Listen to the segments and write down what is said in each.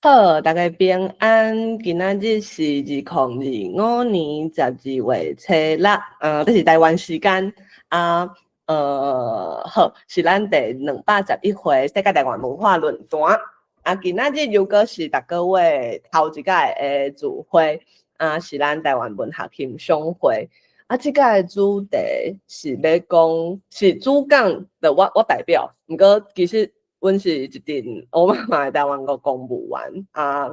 好，大家平安。今仔日是2025年12月初六，這是台灣時間啊。好，是咱第211回世界台灣文化論壇。啊，今仔日又閣是逐個月頭一擺的聚會，啊，是咱台灣文學欣賞會。啊，這擺的主題是欲講，是主講的我代表，毋過其實阮是一陣烏麻麻的台灣國公務員啊，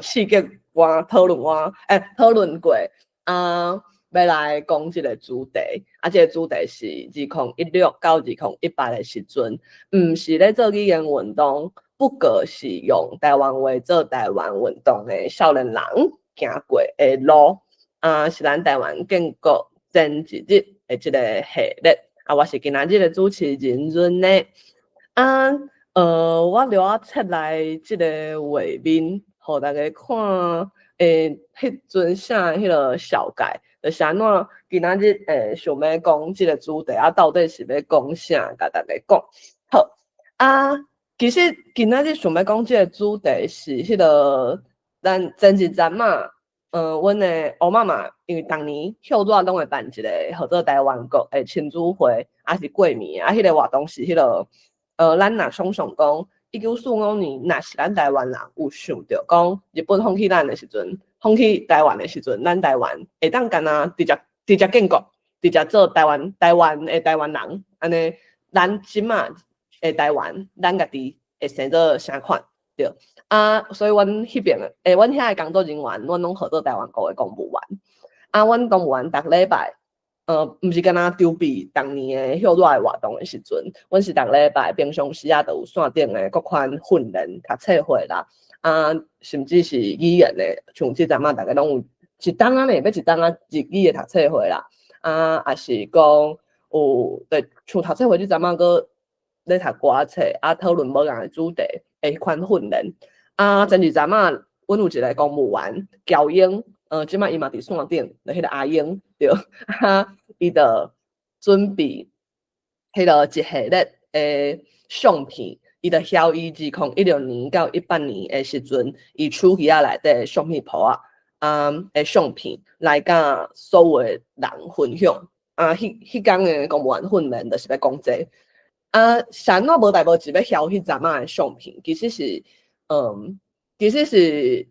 刺激我討論我，討論過啊，欲來講這个主題，啊，這个主題是2016到2018的時陣，毋是咧做語言運動，不過是用台灣話做台灣運動的少年人行過的路，啊，是咱台灣建國前一日的這个系列，啊，我是今仔日的主持人潤呢，啊，我留仔切來這个畫面，予大家看，彼陣寫的彼个紹介，就是按怎今仔日想欲講這个主題，啊，到底是欲講啥，共大家講。好，啊，其實今仔日想欲講這个主題是彼个咱前一陣仔，阮的烏麻麻因為逐年歇熱攏會辦一個號做台灣國的親子會，啊是過暝的，啊，彼个活動是彼个，咱若想象講，1945年，若是咱台灣人有想著講日本放棄咱的時陣，放棄台灣的時陣，咱台灣會當干焦直接直接建國，直接做台灣台灣的台灣人，按呢，咱這馬的台灣，咱家己會生做啥款？對，啊，所以阮彼爿的，阮遐的工作人員，阮攏號做台灣國的公務員。啊，阮公務員逐禮拜，毋是干焦籌備逐年的歇熱的活動的時陣，阮是逐禮拜平常時仔都有線頂的各款訓練、讀冊會啦，啊，甚至是語言的，像這陣仔逐家攏有一冬仔呢，欲一冬仔日語的讀冊會啦，啊，抑是講有對，像讀冊會這陣仔閣咧讀歌冊，啊，討論無仝的主題的彼款訓練。啊，前一陣仔，阮有一个公務員喬英，這擺伊嘛佇線頂，就彼个阿英，對，啊，伊就準備彼个一系列的相片，伊就翕伊2016年到18年的時陣，伊手機仔內底的相片簿仔，啊的相片來佮所有的人分享。啊，彼工的公務員訓練就是欲講這个。啊，是按怎無代無誌欲翕彼陣仔的相片，其實是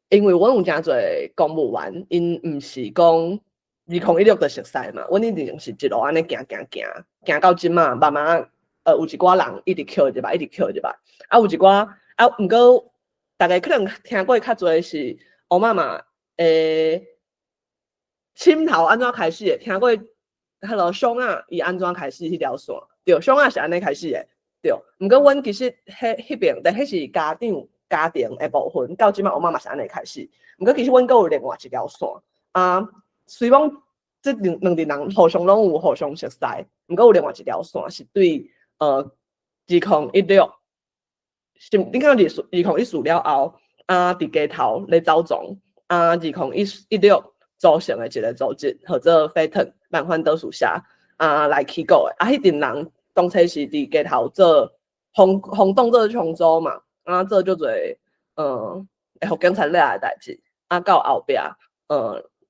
因為阮有誠濟公務員，𪜶毋是講2016就熟似嘛，阮一定是一路按呢行行行，行到這馬，慢慢有一寡人一直抾入來，一直抾入來，啊有一寡啊，毋過逐家可能聽過較濟是烏麻麻的深頭按怎開始的，聽過彼个雙仔伊按怎開始彼條線，對，雙仔是按呢開始的，對。毋過阮其實彼爿，但彼是家長家庭的部分，到這馬烏麻麻是按呢開始。毋過其實阮閣有另外一條線，啊，雖講這兩兩陣人互相攏有互相熟似，毋過有另外一條線是對2016，是你看2014了後，啊，佇街頭咧走傱，啊，2016組成的一个組織，號做飛騰萬番倒數社，啊，來起鼓的。啊，彼陣人當初是佇街頭做轟轟動做衝組嘛，啊，做足濟，會予警察掠的代誌，啊，到後壁，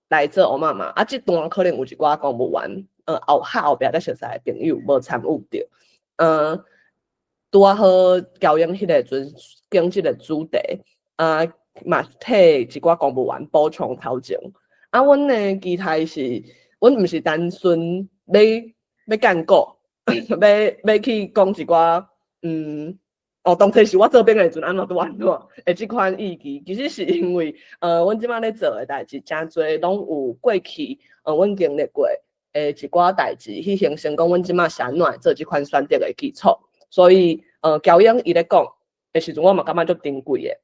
來做烏麻麻，啊，這段可能有一寡公務員，較後壁才熟似的朋友無參與著，拄仔好喬英彼个陣講這个主題，啊，嘛替一寡公務員補充頭前。啊，阮的期待是，阮毋是單純欲建國，欲去講一寡，哦，當初是我做兵的時陣按怎拄按怎的這款意義，其實是因為，阮這擺咧做的代誌，誠濟攏有過去，阮經歷過的一寡代誌，去形成講阮這擺是按怎會做這款選擇的基礎。所以，喬英伊咧講的時陣，我嘛感覺足珍貴的，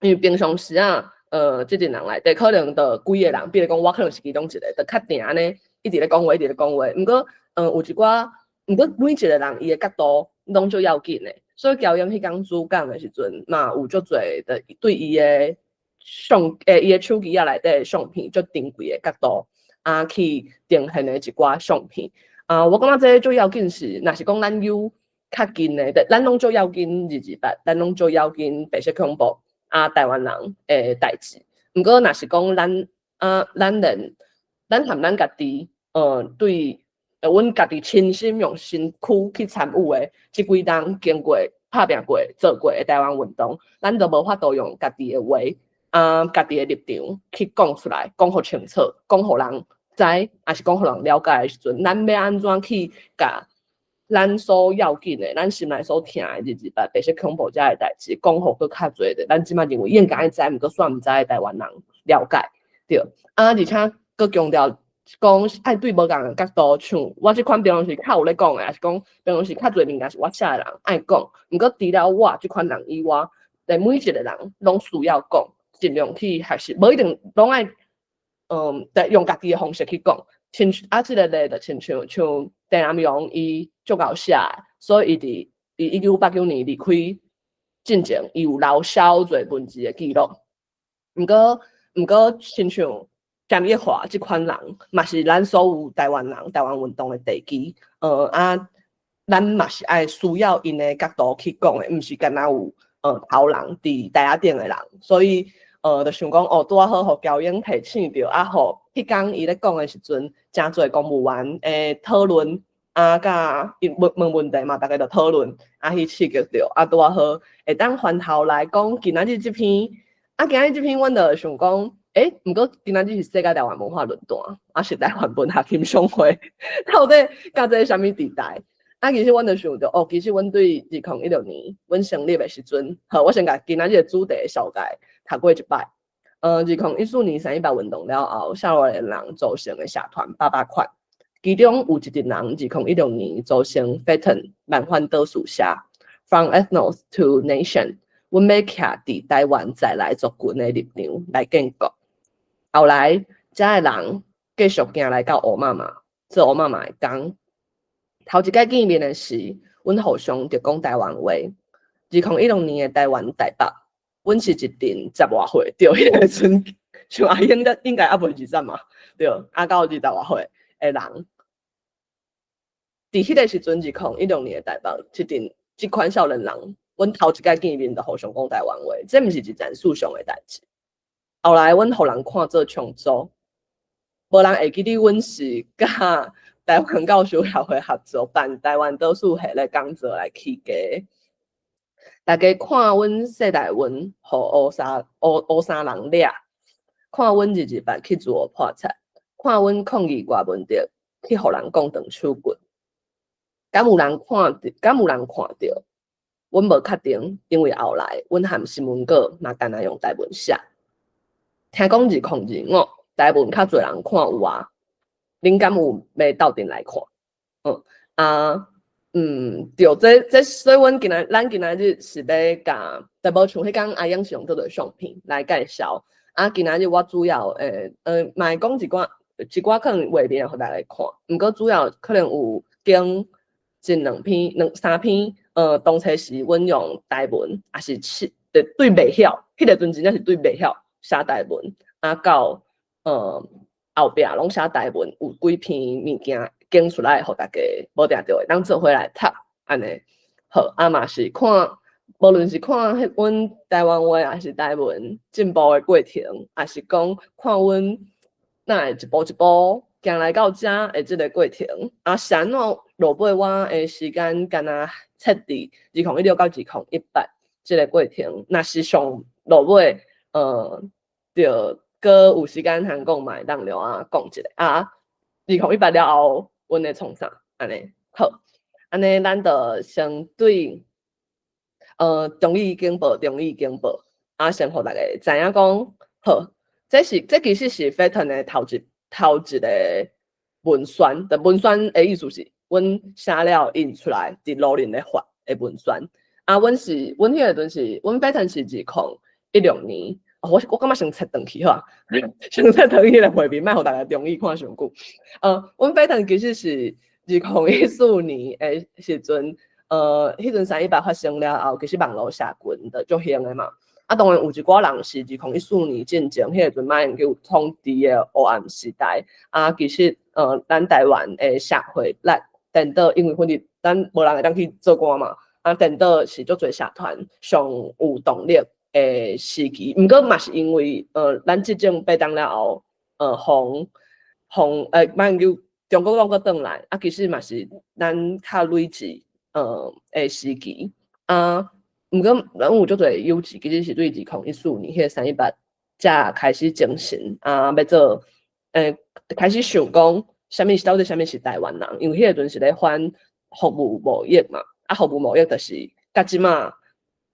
因為平常時啊，這陣人內底可能就幾个人，比如講我可能是其中一個，就較定按呢，一直咧講話，一直咧講話。毋過，有一寡，毋過每一個人伊的角度攏足要緊的，所以喬英彼工主講的時陣，嘛有足濟的對伊的相，伊的手機仔內底的相片足珍貴的角度，啊，去呈現的一寡相片。啊，我感覺這足要緊是，若是講咱有較近的，咱攏足要緊228，咱攏足要緊白色恐怖。啊，台灣人的代誌。毋過若是講咱啊，咱連咱含咱家己，對，阮家己親身用身軀去參與的這幾冬經過、拍拚過、做過的台灣運動，咱都無法度用家己的話啊，家己的立場去講出來，講予清楚，講予人知，抑是講予人了解的時陣，咱欲按怎去共咱所要緊的、咱心內所疼的228白色恐怖這个代誌，講予閣較濟的，咱這擺認為應該愛知，毋過煞毋知的台灣人了解，對。啊，而且閣強調講愛對無仝的角度，像我這款平常時較有咧講的，抑是講平常時較濟物件是我寫的人愛講，毋過除了我這款人以外，連每一個人攏需要講，盡量去學習，無一定攏愛，得用家己的方式去講。親像啊，這個例就親像像鄭南榕伊足𠢕寫的，所以伊佇佇1989年離開進前，伊有留小濟文字的記錄。毋過，親像江宜樺這款人，嘛是咱所有台灣人、台灣運動的地基。啊，咱嘛是愛需要𪜶的角度去講的，毋是干焦有頭人佇台仔頂的人。所以，就想講哦，拄仔好予喬英提醒著，啊，予彼工伊咧講的時陣，誠濟公務員的討論，啊，佮𪜶問問問題嘛，逐家就討論，啊，去刺激著，啊，拄仔好會當翻頭來講今仔日這篇，啊，今仔日這篇，阮就想講，毋過今仔日是世界台灣文化論壇，啊，是台灣文學欣賞會，到底佮這啥物佇代？啊，其實阮就想著，哦，其實阮對2016年阮成立的時陣，好，我先共今仔日的主題紹介讀過一擺。2014年318運動了後，少年人組成的社團八百款，其中有一陣人2016年組成 FETN 萬反島嶼社，From Ethnos to Nation，阮欲徛佇台灣在來族群的立場來建國。後來，遮的人繼續行來到烏馬馬做烏馬馬的工。頭一擺見面的時，阮互相著講台灣話。2016年的台灣台北，阮是一陣十外歲，對，彼个時陣，像阿英應該猶未二十嘛，對，啊到20外歲的人，佇彼个時陣，2016年的台北，這陣這款少年人，阮頭一擺見面就互相講台灣話，這毋是一件事上的代誌。後來，阮予人看做重組，無人會記得阮是佮台灣教師協會合作辦台灣島嶼系列講座來起家。大家看阮世代文予烏衫烏烏衫人掠，看阮228去自我破產，看阮抗議郭文德去予人講斷手骨，敢有人看著？敢有人看著？阮無確定，因為後來阮含新聞稿嘛，干焦用台文寫。聽講2025台文較濟人看有啊，恁敢有欲鬥陣來看？啊，對，這所以阮今仔咱今仔日是欲共，但無像彼工阿英是用這個相片來介紹。啊，今仔日我主要嘛會講一寡一寡可能畫面予大家看，毋過主要可能有經一兩篇、兩三篇，當初時阮用台文，抑是試對對袂曉，彼个陣真正是對袂曉寫台文，啊到後壁攏寫台文，有幾篇物件揀出來，予大家無定著會當做伙來讀，按呢好，啊嘛是看，無論是看彼阮台灣話，抑是台文進步的過程，抑是講看阮哪會一步一步行來到遮的這个過程，啊是按怎落尾我的時間干焦設佇2016到2018這个過程，若是上落尾，著閣有時間通講嘛，會當留啊講一下啊。2018了後，阮會創啥？按呢好，按呢咱就先對中語簡報，中語簡報，啊，先予大家知影講，好，這其實是 FETN 的頭一个文宣，的文宣的意思是，阮寫了印出來，佇路面咧發的文宣。啊，阮彼個陣是，阮 FETN 是2016年，我感覺先切轉去好啊，先切轉去彼個畫面，莫予大家中語看傷久。阮 FETN 其實是2014年的時陣，彼陣318發生了後，其實網路社群就足興的嘛。啊，當然有一寡人是2014年進前，彼個陣馬英九統治的黑暗時代。啊，其實咱台灣的社會，咱顛倒，因為反正咱無人會當去做官嘛。啊，顛倒是足濟社團上有動力，的時期。毋過嘛是因為咱執政8冬了後，予予馬英九中國黨閣轉來，啊，其實嘛是咱較累積的時期啊。毋過咱有足濟友誼，其實是對2014年彼個318才開始精神啊，欲做開始想講啥物是到底啥物是台灣人，因為彼個陣是咧反服務貿易嘛，啊，服務貿易就是佮這馬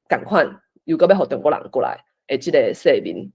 仝款，又閣欲予中國人過來的這个世面。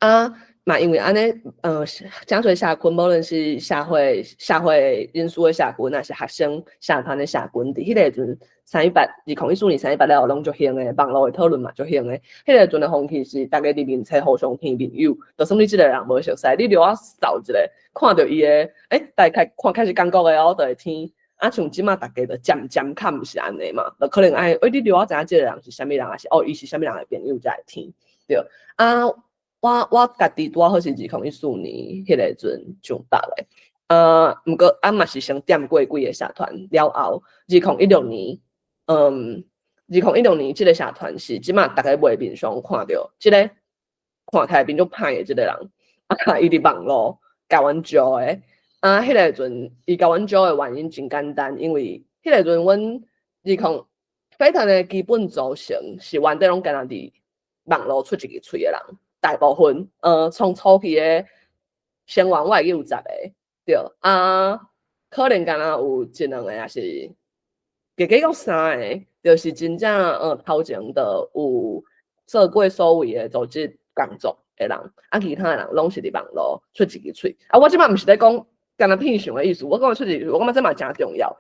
啊，嘛因為按呢，誠濟社群，無論是社會人士的社群，抑是學生社團的社群，佇彼個陣3182014年318了後攏足興的，網路的討論嘛足興的。彼個陣的風氣是，逐家佇面冊互相添面友，就算你這个人無熟似，你著愛掃一下，看著伊的，大概看開始感覺的哦，就會添。啊，像這馬逐家就漸漸較毋是按呢嘛，就可能愛，你著愛知影這个人是啥物人，抑是哦，伊是啥物人的朋友才會添。對，啊，我家己拄好是2014年彼个陣上北的，毋過啊嘛是先踮過幾个社團了後，二零一六年，二零一六年這个社團是這馬逐家畫面上看著，這个看起來面足歹的這个人，啊，伊佇網路共阮招的，啊，彼个陣伊共阮招的原因真簡單，因為彼个陣阮二零飛騰的基本組成是原底攏干焦佇網路出一支喙的人。大部分，從初期的成員我會記有10個，對，啊，可能敢若有一兩個，抑是加加講三個，就是真正頭前就有做過所謂的組織工作的人，啊，其他的人攏是佇網路出一支喙。啊，我這擺毋是咧講敢若騙想的意思，我講出一支喙，我感覺這嘛誠重要。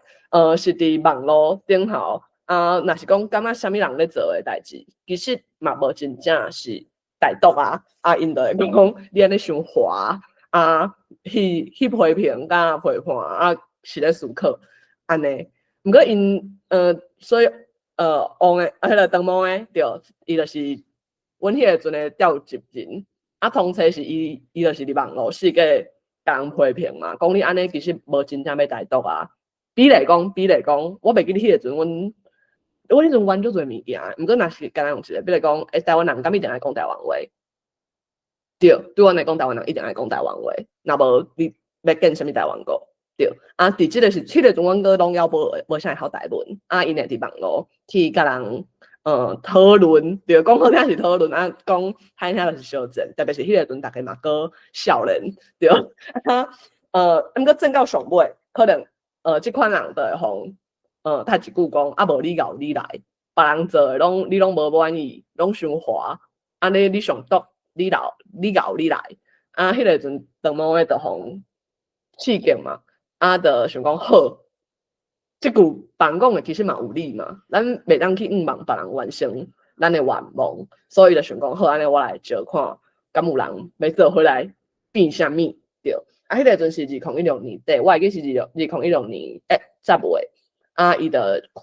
是佇網路頂頭，啊，若是講感覺啥物人咧做的代誌，其實嘛無真正是台獨啊，啊，𪜶就會講你按呢傷華啊，去批評佮批判啊，是咧思考按呢。毋過𪜶所以王的彼个長毛的對，伊就是阮彼个陣的召集人。啊，當初是伊，伊就是佇網路四界共人批評嘛，講你按呢其實無真正欲台獨啊。比如講，我袂記得彼個陣阮。我彼陣玩足濟物件，毋過若是敢若用一个，比如講，台灣人敢一定愛講台灣話？對，對阮來講，台灣人一定愛講台灣話，若無你欲建啥物台灣國？對，啊，佇這个時，彼个陣阮閣攏猶無啥會曉台文，啊，𪜶會佇網路去共人討論，對，講好聽是討論，啊，講歹聽就是相戰，特別是彼个陣逐家嘛閣少年，對，啊，毋過戰到上尾，可能這款人就會予他一句講，啊無你𠢕你來，別人做的攏你攏無滿意，攏傷華，按呢你上毒，你留你𠢕你來，啊，彼个陣長毛的就予刺激嘛，啊，就想講好，這句別人講的其實嘛有理嘛，咱袂當去向望別人完成咱的願望，所以就想講好，按呢我來招看，敢有人欲做伙來變啥物對，啊，彼个陣是2016年底，我會記是2016年10月。啊！伊就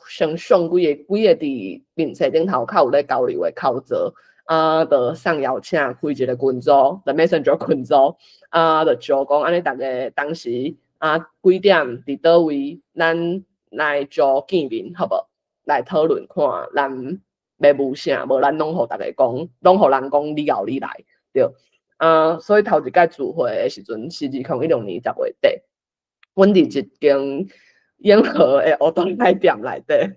先上幾个幾个佇面冊頂頭較有咧交流的口座，啊，就送邀請開一个群組，就 Messenger 群組，啊，就招講按呢，逐家當時啊幾點佇佗位，咱來招見面，好無？來討論看咱欲謀啥，無咱攏予逐家講，攏予人講你𠢕你來，對。啊，所以頭一擺聚會的時陣是2016年10月底，阮佇一間永和的烏冬仔店內底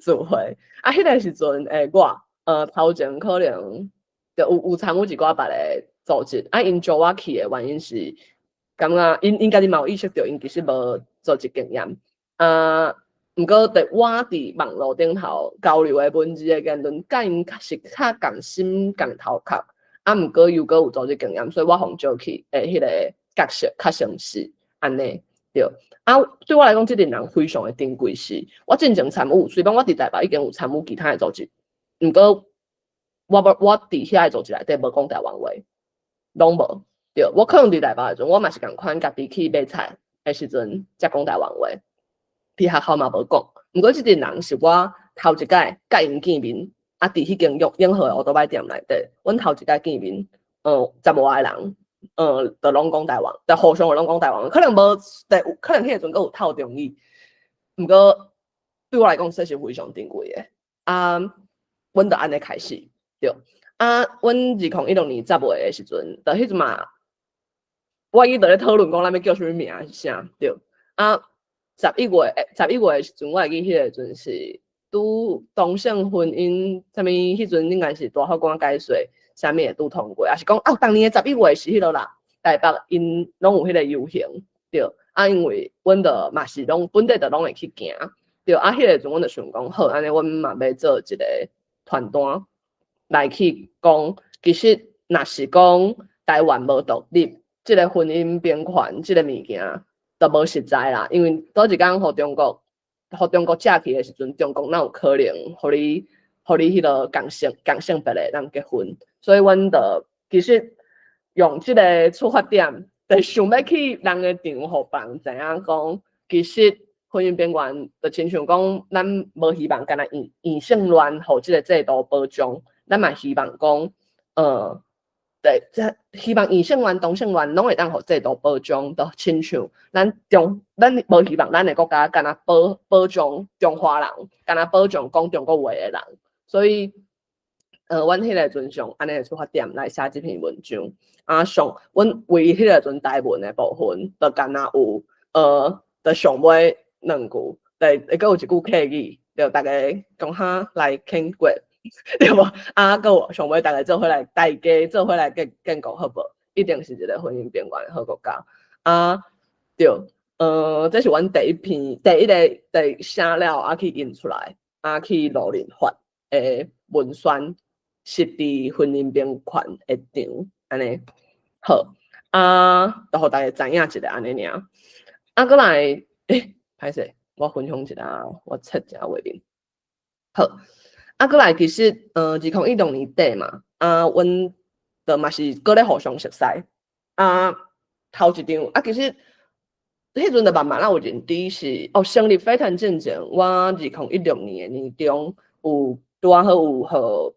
聚會，啊，彼个時陣我，頭前可能就有參與一寡別个組織，啊，𪜶招我去的原因是，感覺𪜶家己嘛有意識著，𪜶其實無組織經驗，啊，毋過佇我佇網路頂頭交流的文字的言論，佮𪜶確實較仝心仝頭殼，啊，毋過又閣有組織經驗，所以我予招去的彼個角色較像是按呢，對。啊，對我來講，這陣人非常的珍貴是，我進前參與，雖然我佇台北已經有參與其他的組織，毋過我無我佇遐个組織內底無講台灣話，攏無。對，我可能佇台北的時陣，我嘛是仝款家己去買菜的時陣才講台灣話，佇學校嘛無講。毋過這陣人是我頭一擺佮𪜶見面，啊，佇彼間永和的烏多擺店內底，阮頭一擺見面，10外个人。就攏講台灣，就互相攏講台灣，可能無，可能彼個陣閣有透中語，毋過對我來講，這是非常珍貴的。啊，阮就按呢開始，對。啊，阮2016年10月的時陣，就彼陣嘛，我記得咧討論講咱欲叫啥物名是啥，對。啊，11月的時陣，我會記彼個陣是拄同性婚姻，啥物彼陣應該是大法官解說，啥物會拄通過，抑是講哦，當年的十一月是彼落啦，台北𪜶攏有彼個遊行，對。啊，因為阮就嘛是攏本地就攏會去行，對。啊，彼個陣阮就想講，好，按呢阮嘛欲做一個傳單來去講，其實若是講台灣無獨立，這個婚姻平權這個物件就無實在啦，因為倒一工予中國借去的時陣，中國哪有可能予你彼個仝性別的人結婚？所以阮就其實用這個出發點，就想欲去人的場，予別人知影講，其實婚姻平權就親像講，咱無希望干焦異性戀予這個制度保障，咱嘛希望講，對，這希望異性戀、同性戀攏會當予制度保障，就親像咱無希望咱的國家干焦保障中華人，干焦保障講中國話的人，所以，阮彼個陣上按呢的出發點來寫這篇文章。啊，上阮為彼個陣台文的部分，就干焦有，就上尾兩句，對，閣有一句客語，就逐家講哈來傾過。對無？啊，閣有上尾逐家做伙來，大家做伙來建國好無？一定是一個婚姻平權的好國家。啊，對，這是阮第一篇，第一個第寫了啊去印出來，啊去路人發的文宣，實佇婚姻平權的場，按呢好。啊，就予大家知影一下按呢爾。啊，閣來，欸，歹勢，我分享一下，我切一下畫面。好。啊，閣來其實，2016年底嘛，啊，阮就嘛是閣咧互相熟似。啊，頭一場，啊，其實彼陣就慢慢仔有認知是，哦，成立飛騰進前，我2016年的年中有拄仔好有予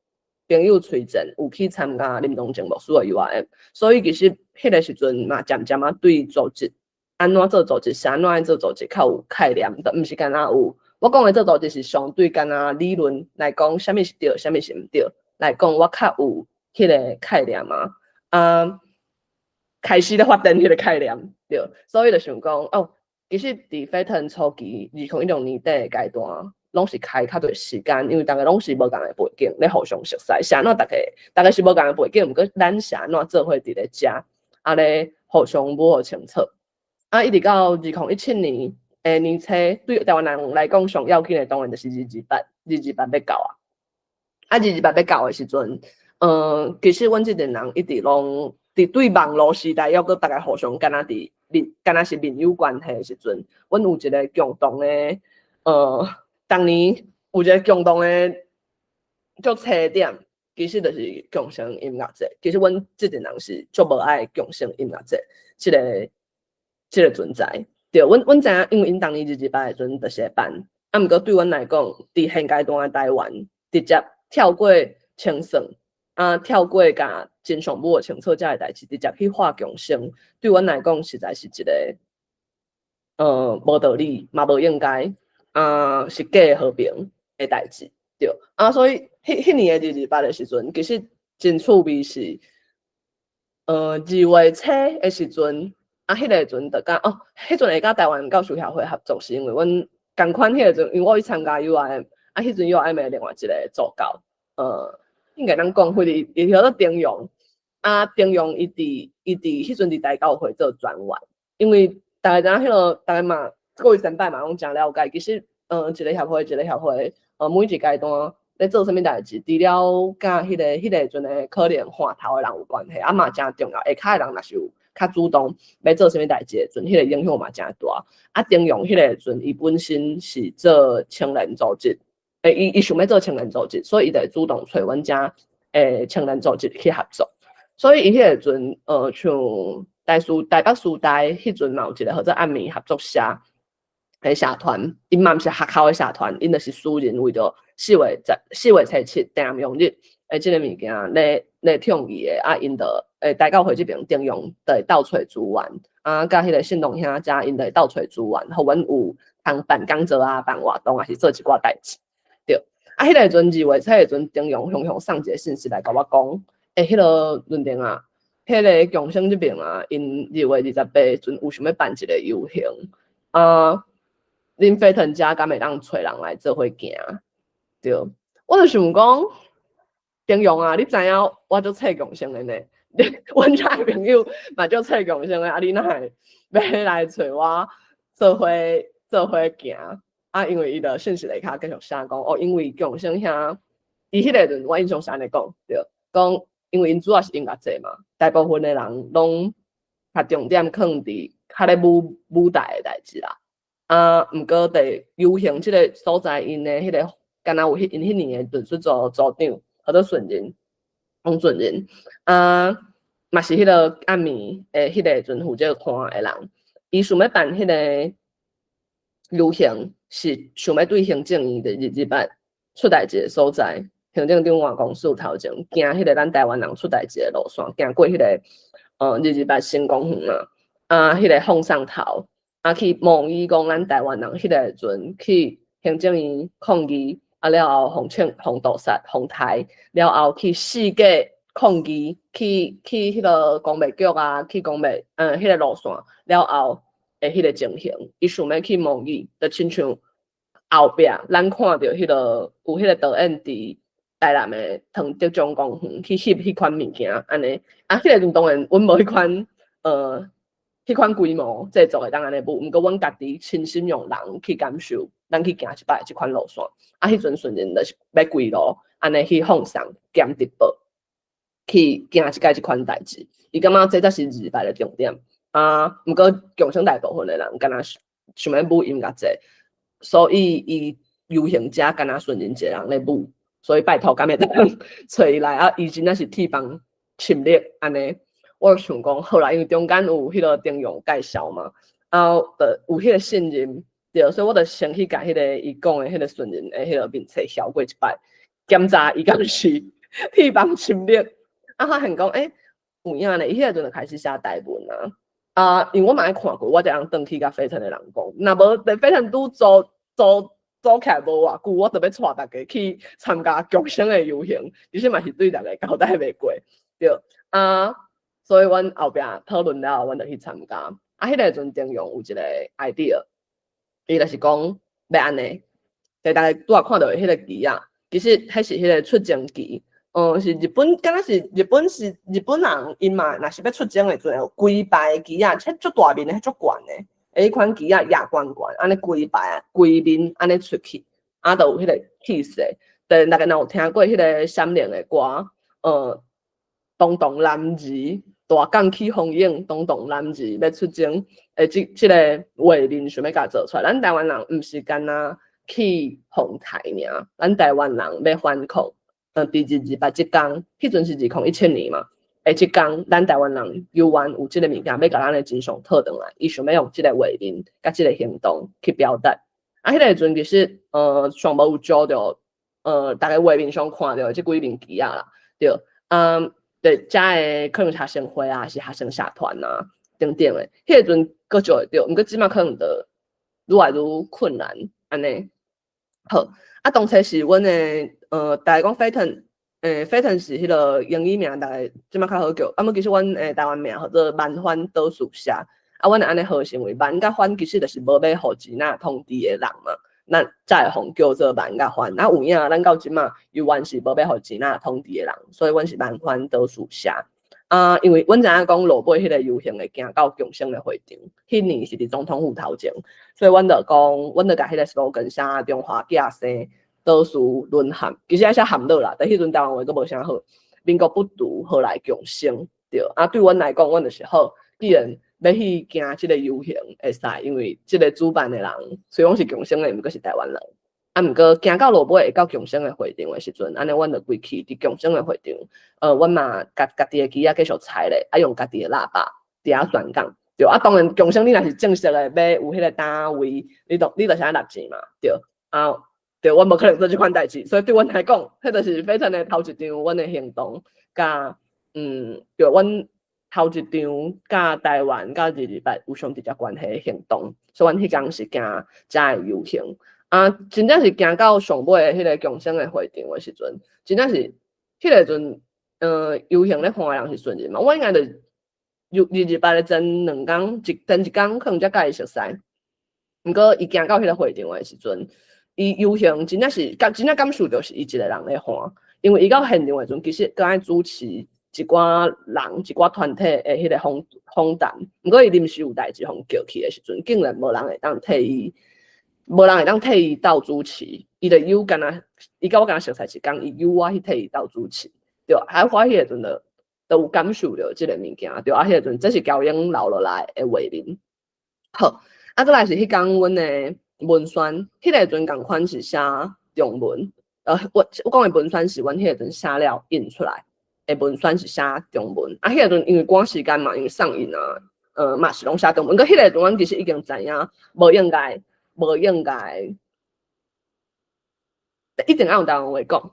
朋友推薦，有去參加林東靜牧師的 URM，所以其實彼個時陣嘛，漸漸仔對組織按怎做組織，是按怎做組織較有概念，就毋是干焦有。我講的做組織是相對干焦理論來講，啥物是對，啥物是毋對來講，我較有彼個概念啊。啊，開始咧發展彼個概念，對，所以就想講，哦，其實佇飛騰初期2016年底的階段，攏是開較濟時間，因為逐家攏是無仝的背景咧互相熟似，是按怎逐家是無仝的背景，毋過咱是按怎做伙佇咧遮，啊咧互相摸予清楚。啊，一直到2017年的年初，對台灣人來講上要緊的當然就是二二八，二二八欲到啊。啊，二二八欲到的時陣，其實阮這陣人一直攏佇對網路時代，猶閣逐家互相敢若佇面，敢若是面友關係的時陣，阮有一個共同的，當年有一個共同的足切點，其實就是共生音樂節。其實阮這陣人是足無愛共生音樂節這個存在。對，阮知影，因為𪜶當年二二八的時陣就是會辦，啊，毋過對阮來講，佇現階段的台灣，直接跳過清算，啊，跳過共真相摸清楚這个代誌，直接去畫共生，對阮來講實在是一個，無道理，嘛無應該，啊，是假和平的代誌，對。啊，所以彼年的二二八的時陣，其實真趣味是，2月初的時陣。啊，彼個陣就佮哦，彼陣會佮台灣教師協會合作，是因為阮仝款彼個陣，因為我去參加 UIM，啊，彼陣 UIM 的另外一個助教，應該通講，佢伊叫做丁勇，啊，丁勇伊佇彼陣佇台教會做專員，因為逐家知影彼個，逐家嘛，各位先輩嘛攏誠了解，其實，一個協會一個協會，每一階段咧做啥物代誌，除了佮彼個陣的可能換頭的人有關係，啊嘛誠重要，下跤的人若是有較主動欲做啥物代誌的時陣，彼個影響嘛誠大。啊，丁勇彼個時陣，伊本身是做青年組織，欸，伊想欲做青年組織，所以伊就會主動揣阮遮青年組織去合作。所以伊彼個時陣，像台北師大彼陣嘛有一個號做暗暝合作社的社團，𪜶嘛毋是學校的社團，𪜶就是私人為著4月初7訂陽日的這个物件咧倡議的，啊，𪜶就台教會這爿中央就會鬥揣資源，啊，佮彼個信東兄遮𪜶就會鬥揣資源，予阮有通辦講座啊、辦活動，抑是做一寡代誌，對。啊，啊，彼個陣2月初的陣，中央雄雄送一個信息來共我講，欸，彼個論壇啊，彼個共生這邊啊，𪜶2月28陣有想欲辦一個遊行，啊，恁飛騰遮敢會當揣人來做伙行？對，我就想講，中央啊，你知影我足冊共生的呢？阮遮的朋友嘛足冊共生的，啊，你哪會欲來揣我做伙做伙行？啊，因為伊就信息內跤繼續寫講，哦，因為共生遐，伊彼個陣我印象是按呢講，對，講因為𪜶主要是音樂節嘛，大部分的人攏較重點囥佇較咧舞舞台的代誌啦。啊，毋過佇遊行這个所在，𪜶的彼個敢若有彼𪜶彼年的論述組組長，叫做順仁，王順仁，啊，嘛是彼個暗暝的彼個陣負責看的人，伊想欲辦彼个遊行，是想欲對行政院的228出代誌的所在，行政長官公署頭前，行彼個咱台灣人出代誌的路線，行過彼个228新公園嘛，啊，彼個放送頭，啊去模擬講咱台灣人彼個陣去行政院抗議，啊了後予槍予屠殺、予刣，了後去四界抗議，去彼個公衛局啊，去公衛彼個路線，了後的彼個情形，伊想欲去模擬，就親像後壁咱看著彼個有彼個導演佇台南的唐德宗公園去翕彼款物件，按呢，啊，彼個陣當然阮無彼款規模製作會當按呢舞，毋過阮家己親身用人去感受，咱去行一擺這款路線，啊，彼陣順仁就是欲規路按呢去放送兼直播，去行一擺這款代誌，伊感覺這才是228的重點。啊，毋過共生大部分的人敢若想欲舞音樂節，所以伊遊行者敢若順仁一个人咧舞，所以拜託敢會當揣伊來啊？伊真正是鐵幫親力按呢。我想講好啦，因為中間有彼個中央介紹嘛，啊，就有彼個信任，對，所以我就先去共彼個伊講的彼個順仁的彼個面冊曉過一擺，檢查伊敢是鐵幫親力，啊，發現講欸，有影呢，伊彼個陣就開始寫台文啊。啊，因為我嘛愛看過，我才通轉去共飛騰的人講，若無佇飛騰拄組組組起來無偌久，我就欲帶大家去參加共生的遊行，其實嘛是對大家交代袂過，對，啊，所以阮後壁討論了後，阮就去參加。啊，彼個陣中央有一個 idea，伊就是講欲按呢，就大家拄仔看著彼個旗仔，其實彼是彼個出征旗。是日本，敢若是日本是日本人，𪜶嘛若是欲出征的陣，有規排旗仔，彼足大面的，彼足懸的，彼款旗仔攑懸懸，按呢規排規面按呢出去，啊，就有彼個氣勢。對，大家若有聽過彼個閃靈的歌，東動男兒大港起風湧，東動男兒欲出征，欸，這個畫面想欲共做出來。咱台灣人毋是干焦去予刣爾，咱台灣人欲反抗。佇228這工，彼陣是2017年嘛，欸，這工咱台灣人猶原有這个物件，欲共咱的真相討轉來，伊想欲用這个畫面佮這个行動去表達。啊，彼个陣其實，上無有招著，逐家畫面上看著這幾面旗仔啦，對，嗯，對，遮的可能學生會啊，是學生社團啊，等等的，彼个陣閣招會著，毋過這馬可能就愈來愈困難，按呢。好，啊，當初是阮的，逐家講飛騰，飛騰是彼个英語名，逐家這馬較好叫。啊，毋其實阮的台灣名號做蠻反倒數社，啊，阮會按呢號是因為蠻佮反其實就是無欲予支那統治的人嘛，咱才會予叫做蠻佮反。啊，有影咱到這馬猶原是無欲予支那統治的人，所以阮是蠻反倒數社。啊，因為阮知影講落尾彼个遊行會行到共生的會場，彼年是佇總統府頭前，所以阮就講，阮就共彼个 slogan 寫中華寄生，倒數淪陷，其實愛寫陷落啦，但彼陣台灣話閣無啥好，民國不獨，何來共生？對，啊，對阮來講，阮就是好，既然欲去行這个遊行會使，因為這个主辦的人雖講是共生的，毋過是台灣人。啊，毋過行到落尾會到共生的會場的時陣，按呢阮就規去佇共生的會場，阮嘛共家己的旗仔繼續拆咧，啊用家己的喇叭佇遐宣講。對，啊，當然共生你若是正式的欲有彼個單位，你就是愛納錢嘛，對，啊，對，阮無可能做這款代誌，所以對阮來講，彼就是非常的頭一場阮的行動，佮對，阮頭一場佮台灣佮228有上直接關係的行動，所以阮彼工是行遮的遊行。啊，真正是行到上尾彼個共生的會場的時陣，真正是彼個陣，遊行咧看的人是順日嘛，我應該就有二二八的前兩工，一前一工可能才佮伊熟似。毋過伊行到彼個會場的時陣，伊遊行真正是感真正感受著是伊一個人咧看，因為伊到現場的時陣，其實閣愛主持一寡人、一寡團體的彼個訪訪談。毋過伊臨時有代誌，予叫去的時陣，竟然無人會當替伊，無人會當替伊鬥主持，伊就由敢若伊佮我敢若熟似一工，伊由我去替伊鬥主持，對，啊，我彼個陣就就有感受著這個物件，對，啊，彼個陣這是喬英留落來的畫面。好，啊，閣來是彼工阮的文宣，彼個陣仝款是寫中文，我講的文宣是阮彼個陣寫了印出來的文宣是寫中文，啊，彼個陣因為趕時間嘛，因為送印啊，嘛是攏寫中文，毋過彼個陣阮其實已經知影，無應該，一定愛用台灣話講，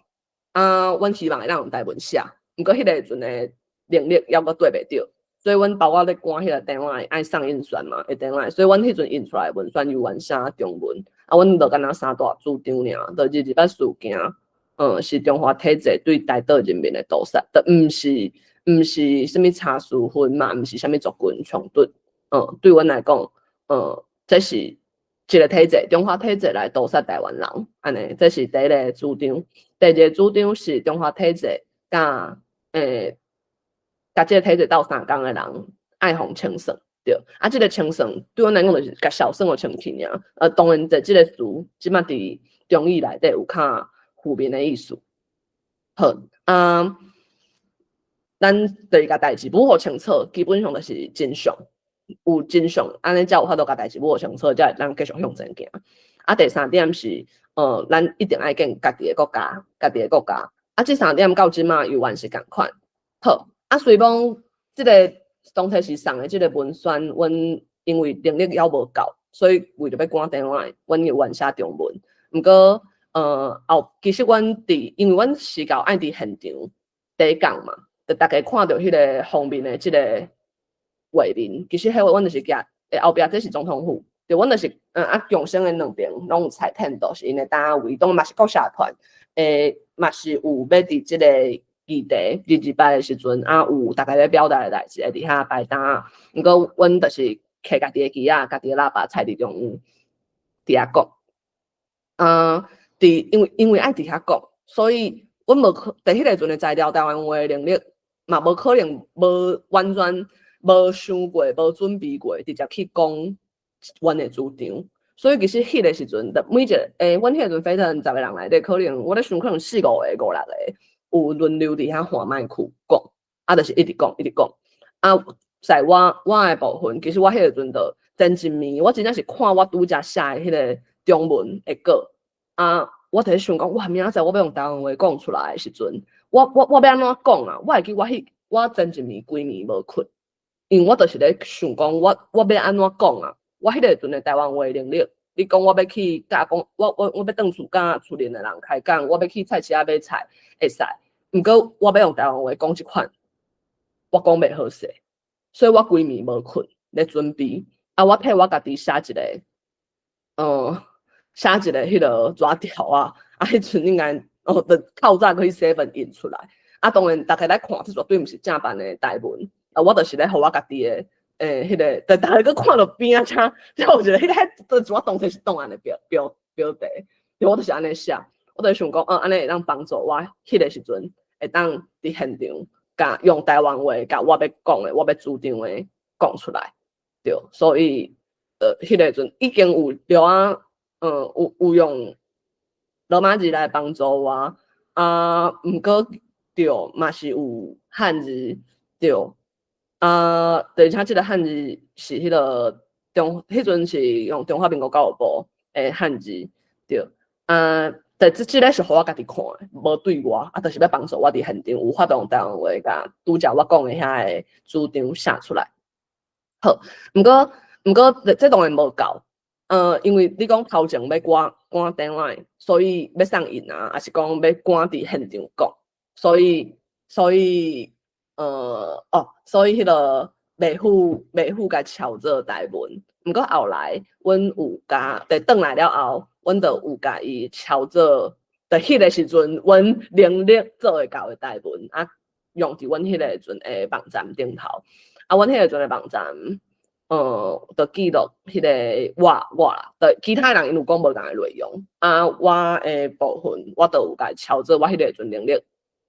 啊，阮希望會當用台文寫，毋過彼個陣的能力猶閣對袂著，所以阮包括咧趕彼個電話愛送印刷嘛，的電話，所以阮彼陣印出來文宣猶原寫中文，啊，阮就敢若三大主張爾，就二二八事件，是中華體制對台島人民的屠殺，就毋是啥物差私分嘛，毋是啥物族群衝突，對阮來講，這是一個體制，中華體制來屠殺台灣人，按呢，這是第一個主張。第二個主張是中華體制佮共這個體制鬥相共的人愛予清算，對。啊，這個清算對阮來講就是共數算予清氣爾。當然，這個詞這擺佇中語內底有較負面的意思。好，啊，咱就是共代誌補予清楚，基本上就是真相，有真相，按呢才有法度共代誌補予清楚，才會當繼續向前行。啊，第三點是，咱一定愛見家己的國家，家己的國家。啊，這三點到這馬猶原是仝款。好，啊，雖講這個當初是送的這個文宣，阮因為能力猶無夠，所以為著欲趕電話，阮猶原寫中文。毋過，後其實阮佇，因為阮是到愛佇現場底講嘛，就逐家看著彼個封面的這個畫面，其實彼個阮就是舉後壁這是總統府，對，阮就是，啊，共生的兩邊攏有菜店，都是𪜶的單位，當然嘛是國社團，嘛是有欲佇這個議題二二八的時陣，啊，有逐家咧表達的代誌會佇遐擺檔，毋過阮就是揢家己的旗仔，家己的喇叭，踩佇中央，佇遐講。啊，佇因為愛佇遐講，所以阮無可佇彼個陣的材料，台灣話能力嘛無可能無完全無想過、無準備過，直接去講阮的主張。所以其實彼個時陣，每一個阮彼個陣飛騰10個人內底，可能我咧想，可能四五個、五六個有輪流佇遐換麥克講，啊，就是一直講，一直講。啊，在我的部分，其實我彼個陣就前一暝，我真正是看我拄才寫的彼個中文的稿，啊，我佇咧想講，哇，明仔載我欲用台灣話講出來的時陣，我欲按怎講啊？我會記我前一暝規暝無睏，因為我就是咧想講，我欲按怎講啊？我彼個陣的台灣話能力，你講我欲去佮講，我欲轉厝佮厝裡的人開講，我欲去菜市仔買菜會使，毋過我欲用台灣話講這款，我講袂好勢，所以我規暝無睏咧準備。啊，我替我家己寫一個彼個紙條啊，啊，彼陣應該哦，就透早去 seven 印出來。啊，當然逐家來看，這絕對毋是正版的台文。啊，我就是咧予我家己的，彼個，逐家閣看著邊仔，才有一個彼個，就我當作是檔案的標題。我就是按呢寫，我就想講，按呢會當幫助我，彼個時陣會當佇現場，共用台灣話，共我欲講的，我欲主張的講出來。對，所以，彼個陣已經有著啊，有用羅馬字來幫助我，啊，毋過對，嘛是有漢字，對，啊，而且這個漢字是彼個中，彼陣是用中華民國教育部的漢字，對，啊，但這個是予我家己看的，無對我，啊，就是欲幫助我佇現場有法度用台灣話共拄才我講的遐个主張寫出來。好，毋過，這當然無夠，因為你講頭前欲趕趕 deadline，所以欲送印啊，抑是講欲趕佇現場講，所以彼個袂赴共抄做台文。毋過後來，阮有共佇轉來了後，阮就有共伊抄做，佇彼个時陣，阮能力做會到的台文，啊，用佇阮彼个時陣的網站頂頭。啊，阮彼個時陣的網站，就記錄彼個我啦，對，其他人𪜶有講無仝的內容。啊，我的部分，我就有共伊抄做我彼個時陣能力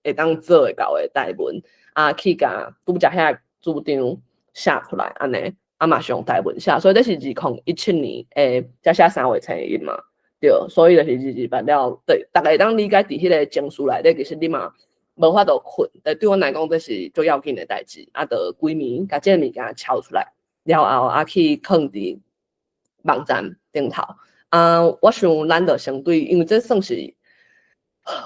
會當做會到的台文，啊，去共拄才遐主張寫出來，按呢，啊嘛是用台文寫，所以這是2017年的才寫3月初1嘛，對，所以就是228了，對，逐家會當理解佇彼個情緒內底，其實你嘛無法度睏，但對阮來講，這是足要緊的代誌，啊，就規暝共這個物件抄出來，了後啊去囥佇網站頂頭。啊，我想咱就先對，因為這算是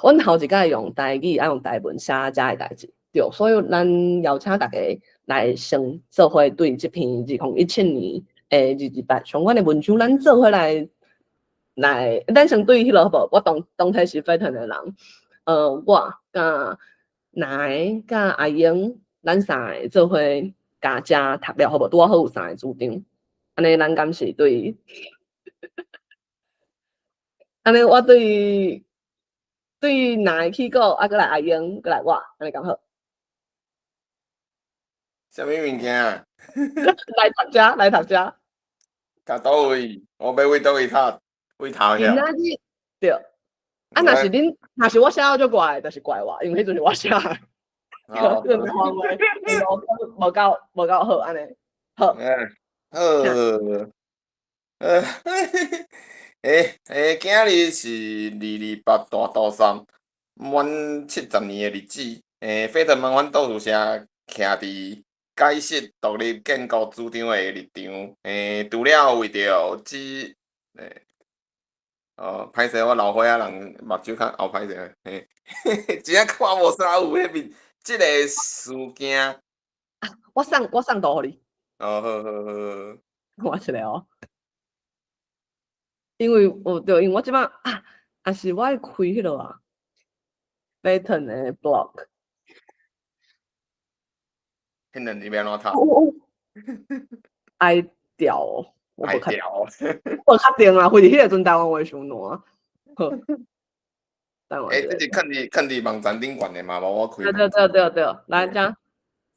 阮頭一擺用台語，愛用台文寫遮的代誌，對，所以咱邀請大家來先做伙對這篇2017年的228相關的文章，咱做伙來來，咱先對彼落好無？我當當體是沸騰的人，我佮奶佮阿英，咱三个做伙共遮讀了好無？拄仔好有三个主張，按呢咱敢是對？按呢我對對奶去講，啊，閣來阿英，閣來我，按呢敢好？啥物物件？來讀遮，來讀遮。讀佗位？我欲為佗位讀？為頭今仔日對，啊，若是恁，若是我寫得足怪，就是怪我，因為彼陣是我寫的。這個方位無夠無夠好，按呢好。嗯，好。欸欸，今仔日是228大屠殺滿70年的日子。欸，沸騰蠻反斗士社徛佇解釋獨立建國主張的立場。欸，除了為著這，欸，哦，歹勢，我老歲仔人目睭較後歹勢，嘿，真正看無啥有彼面，這个事件。我送圖予你。哦，好好好。我一下哦。因為我對，因為我這擺啊，啊是我愛開彼落啊，沸騰的 blog。彼兩字欲按怎讀？愛掉，我無確無確定啊，或者彼个陣台灣話傷爛。好。欸，這是囥佇網站頂懸的嘛？無我開。對對對對對，來遮。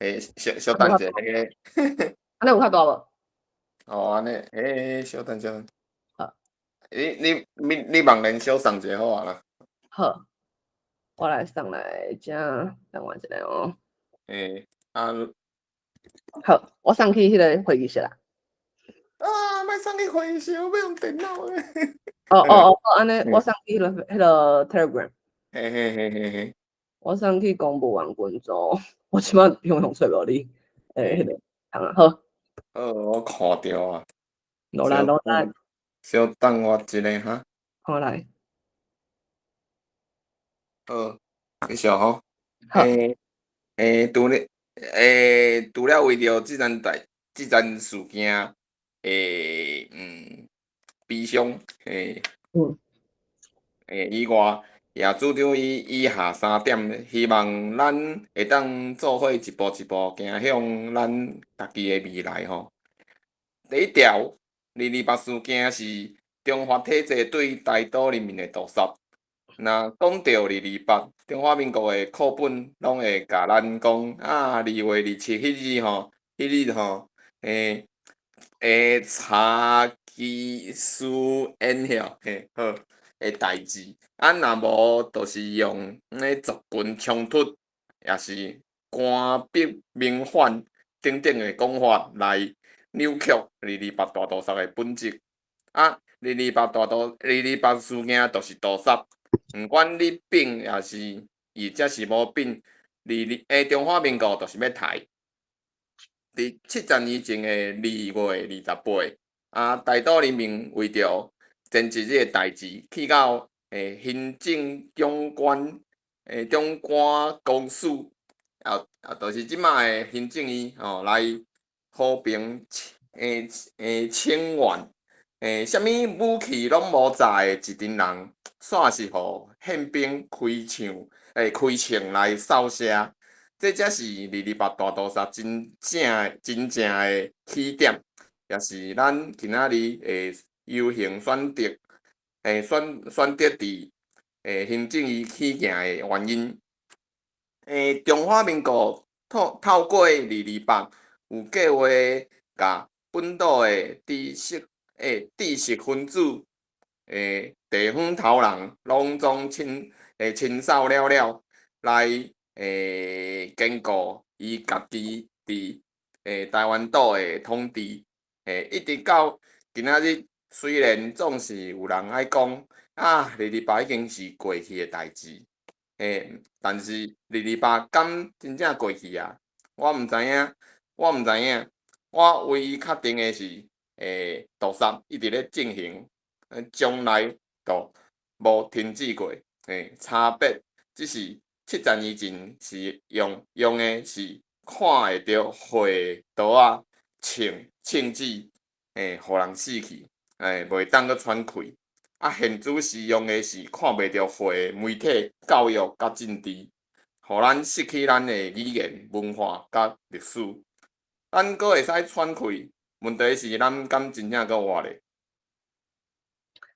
欸，小小等一下，彼个。按呢有較大無？哦，按呢，欸，小等小等。好。你網連小送一下好啊啦。好，我來送來遮，等我一下哦。欸，啊。好，我送去彼个會議室啦。啊，莫送去會議室，我欲用電腦的。哦哦哦，按呢，我送去彼個 Telegram。嘿嘿嘿嘿嘿。我送去公務員群組，我這擺用用揣無你，欸，彼个，好。好，我看著啊。落來落來。小等我一下哈。好來。好，繼續吼。好。欸欸，除了為著這件事件，欸，悲傷，欸，欸以外，也主張以下三點，希望咱會當做伙一步一步行向咱家己的未來吼。第一條，228事件是中華體制對大島人民的屠殺。若講著二二八，中華民國的課本攏會共咱講啊，2月27彼日吼，彼日吼，欸欸查基斯演曉，嘿好的代誌。啊，若無就是用咧族群衝突，抑是官逼民反等等的講法來扭曲二二八大屠殺的本質。啊，二二八事件就是屠殺，毋管你變抑是抑者是無變，二二欸中華民國就是欲刣。佇70年前的2月28，啊，大島人民為著前一日的代誌，去到欸行政長官欸長官公署，啊啊，就是這擺的行政院吼來和平欸欸請願，欸，啥物武器攏無載的一陣人，煞是予憲兵開槍欸開槍來掃射。這才是二二八大屠殺真正的起點，也是咱今仔日的遊行選擇。選擇佇行政院起行的原因。中華民國透過二二八有計劃共本島的知識分子、地方頭人攏總清掃了了，來堅固伊家己佇台灣島的統治。一直到今仔日，雖然總是有人愛講啊，二二八已經是過去的代誌，但是二二八敢真正過去啊？我毋知影，我毋知影。我唯一確定的是，屠殺一直咧進行，從來都無停止過。差別只是70年前是用的是看會著火的刀仔銃銃子，予人死去，袂當閣喘氣。啊，現主時用的是看袂著火的媒體、教育佮政治，予咱失去咱的語言、文化佮歷史。咱閣會使喘氣，問題是咱敢真正閣活咧？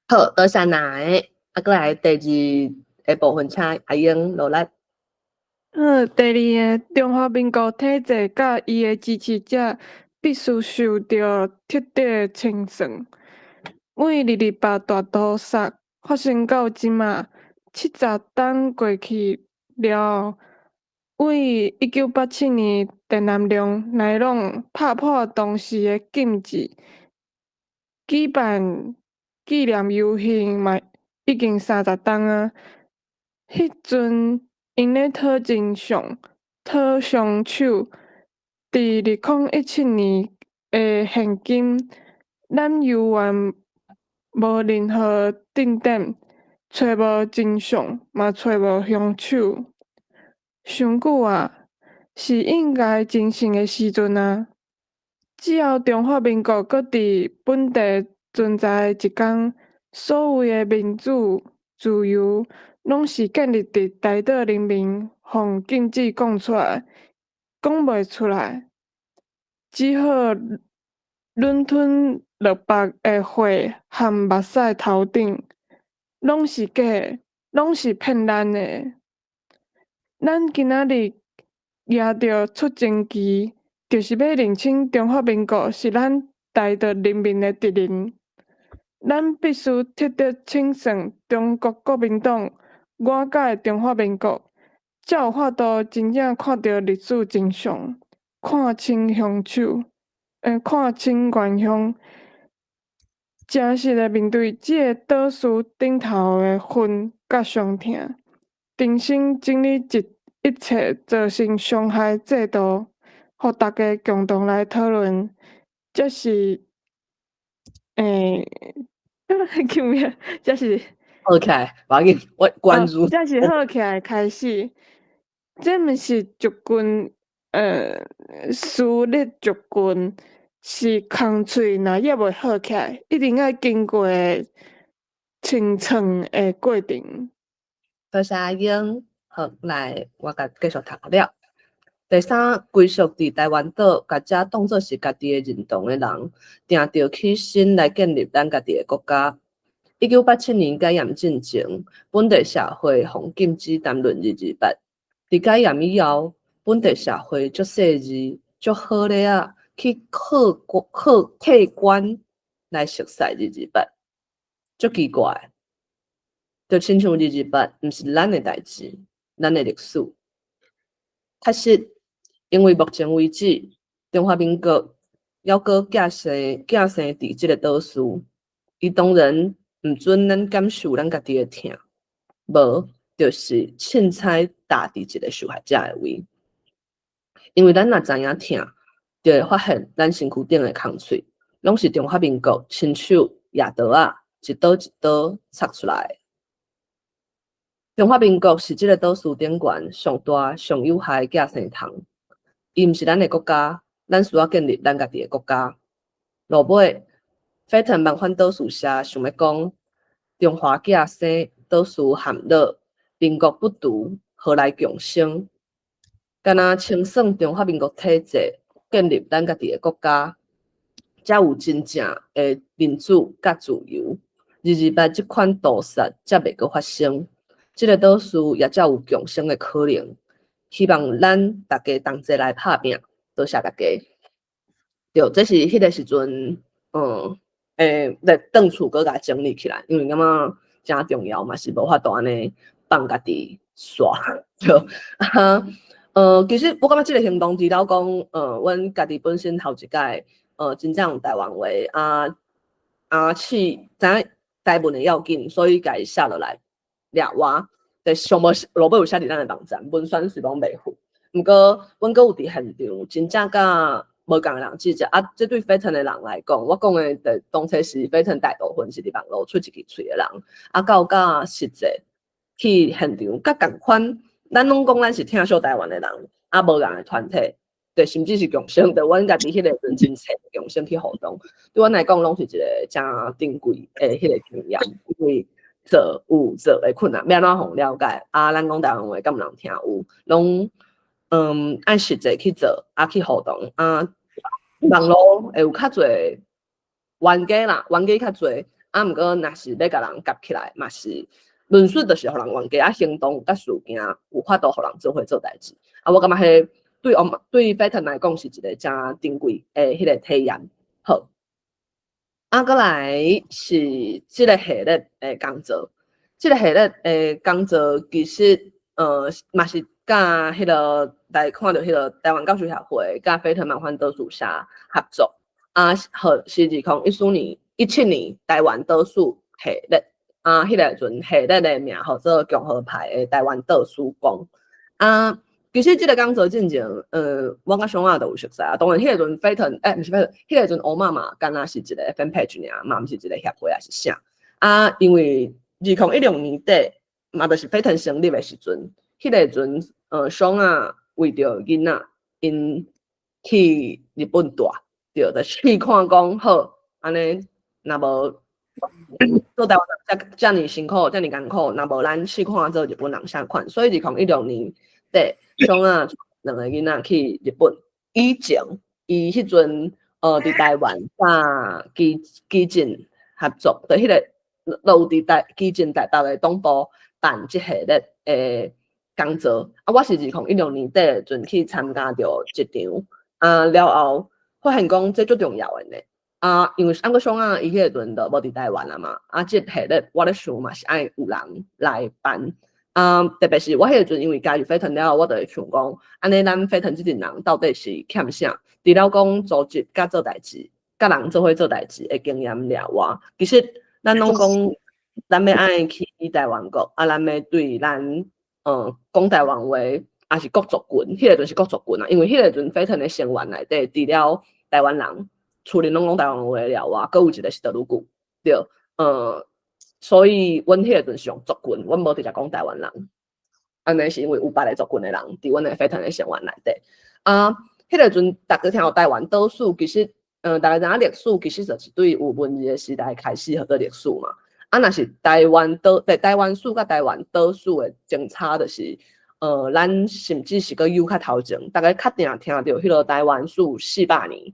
好，多謝奶。啊，閣來第二个部分，請阿英落來。好，第二个，中華民國體制佮伊的支持者必須受著徹底的清算。為二二八大屠殺發生到這馬70冬過去了後，為1987年陳南良來朗拍破當時的禁制，舉辦紀念遊行嘛已經30冬啊。彼陣𪜶咧討真相、討兇手，佇2017年的現今，咱猶原無任何進展，揣無真相，嘛揣無兇手。傷久啊，是應該清醒的時陣啊！只要中華民國閣佇本地存在的一天，所謂的民主、自由，攏是建立佇台島人民予禁止講出來、講袂出來，只好忍吞600的血和目屎頭頂，攏是假的，攏是騙咱的。咱今仔日舉著出征旗，就是欲認清中華民國是咱台島人民的敵人。咱必須徹底清算中國國民黨瓦解中華民國，才有法度真正看著歷史真相，看清兇手，看清元兇，誠實的面對這个島嶼頂頭的恨佮傷痛，重新整理一切造成傷害制度，予大家共同來討論，這是，叫咩？這是好起來，無要緊，我關注。這是好起來的開始。這毋是族群，私立族群是空喙，若猶未好起來，一定愛經過清算的過程。多謝阿英，好，來，我共繼續讀了。第三，歸屬佇台灣島，共這當做是家己的認同的人，定著起身來建立咱家己的國家。1987年解嚴進前，本地社會予禁止談論二二八。佇解嚴以後，本地社會足細膩、足好咧仔，去客觀來熟悉二二八，足奇怪，就親像二二八毋是咱的代誌，咱的歷史。確實，因為目前為止，中華民國猶閣寄生佇這个島嶼，伊當然毋准咱感受咱家己的疼，無就是凊彩搭佇一个受害者的位。因為咱若知影疼，就會發現咱身軀頂的空喙，攏是中華民國親手舉刀仔，一刀一刀插出來的。中華民國是這个島嶼頂懸上大、上有害的寄生蟲。伊毋是咱的國家，咱需要建立咱家己的國家。落尾，飛騰往返島嶼社想欲講，中華寄生，島嶼陷落，民國不獨，何來共生？敢若清算中華民國體制，建立咱家己的國家，才有真正的民主佮自由。二二八這款屠殺才袂閣發生。這个島嶼也才有共生的可能。希望咱逐家同齊來拍拚，多謝大家。對，這是彼个時陣，來轉厝閣共整理起來，因為感覺誠重要嘛，是無法度按呢放家己煞。對，啊，其實我感覺這个行動除了講，阮家己本身頭一擺，真正用台灣話啊試知影台文的要緊，所以共伊寫落來。掠我，但上無落尾有寫佇咱的網站，文宣是攏袂赴。毋過，阮閣有佇現場，真正佮無仝的人接觸啊，這對飛騰的人來講，我講的就當初是飛騰大部分是佇網路出一支喙的人，啊，到佮實際去現場，佮仝款，咱攏講咱是疼惜台灣的人，啊，無仝的團體，對，甚至是共生，就阮家己彼個時陣真濟共生去互動，對阮來講攏是一个誠珍貴的彼个經驗，因為做有做的困難，欲按怎予人了解？啊，咱講台灣話，敢有人聽有？攏按實際去做，啊去互動，啊，網路會有較濟冤家啦，冤家較濟，啊，毋過若是欲共人夾起來，嘛是論述就是予人冤家，啊，行動佮事件有法度予人做伙做代誌。啊，我感覺彼對我對飛騰來講是一个誠珍貴的彼个體驗。好。啊，閣來是這个系列的講座，這个系列的講座其實，嘛是佮彼个來看著彼个台灣教師協會佮飛騰蠻環島嶼社合作，啊，號是2014年17年台灣島嶼系列，啊，彼个時陣系列的名號做共和派的台灣島嶼講，啊。其實這个講座進前，我佮小仔都有熟似啊。當然，彼个時陣飛騰，毋是飛騰，彼个時陣烏馬嘛，敢若是一个 fan page 爾，嘛毋是一个協會，抑是啥。啊，因為2016年底，嘛就是飛騰成立的時陣，彼个時陣，小仔為著囡仔，𪜶去日本蹛，對，就試看講好，按呢，若無做台灣人遮爾辛苦，遮爾艱苦，若無咱試看做日本人啥款，所以2016年底，小仔兩个囡仔去日本。以前伊彼陣，佇台灣佮基進合作，就彼个都有佇台基進台北的總部辦這系列的講座。啊，我是2016年底的陣去參加著一場，啊，了後發現講這足重要的呢。啊，因為按過小仔伊彼个陣就無佇台灣啊嘛，啊，這系列我咧想嘛是愛有人來辦。啊，特別是我彼个陣因為加入飛騰了後，我就會想講，按呢咱飛騰這陣人到底是欠啥？除了講組織佮做代誌，佮人做伙做代誌的經驗了外，其實咱攏講，咱欲愛去台灣國，啊，咱欲對咱講台灣話，抑是各族群，彼个陣是各族群啊，因為彼个陣飛騰的成員內底，除了台灣人，厝裡攏講台灣話了外，閣有一個是德魯固，對，所以阮彼个陣是用族群，阮無直接講台灣人，按呢是因為有別个族群的人佇阮的飛騰的成員內底。啊，彼个陣逐家聽到台灣島嶼，其實，逐家知影歷史其實就是對有文字的時代開始號做歷史嘛。啊，若是台灣島，對台灣史佮台灣島嶼的相差就是，咱甚至是閣有較頭前，逐家較定聽著彼个台灣史400年，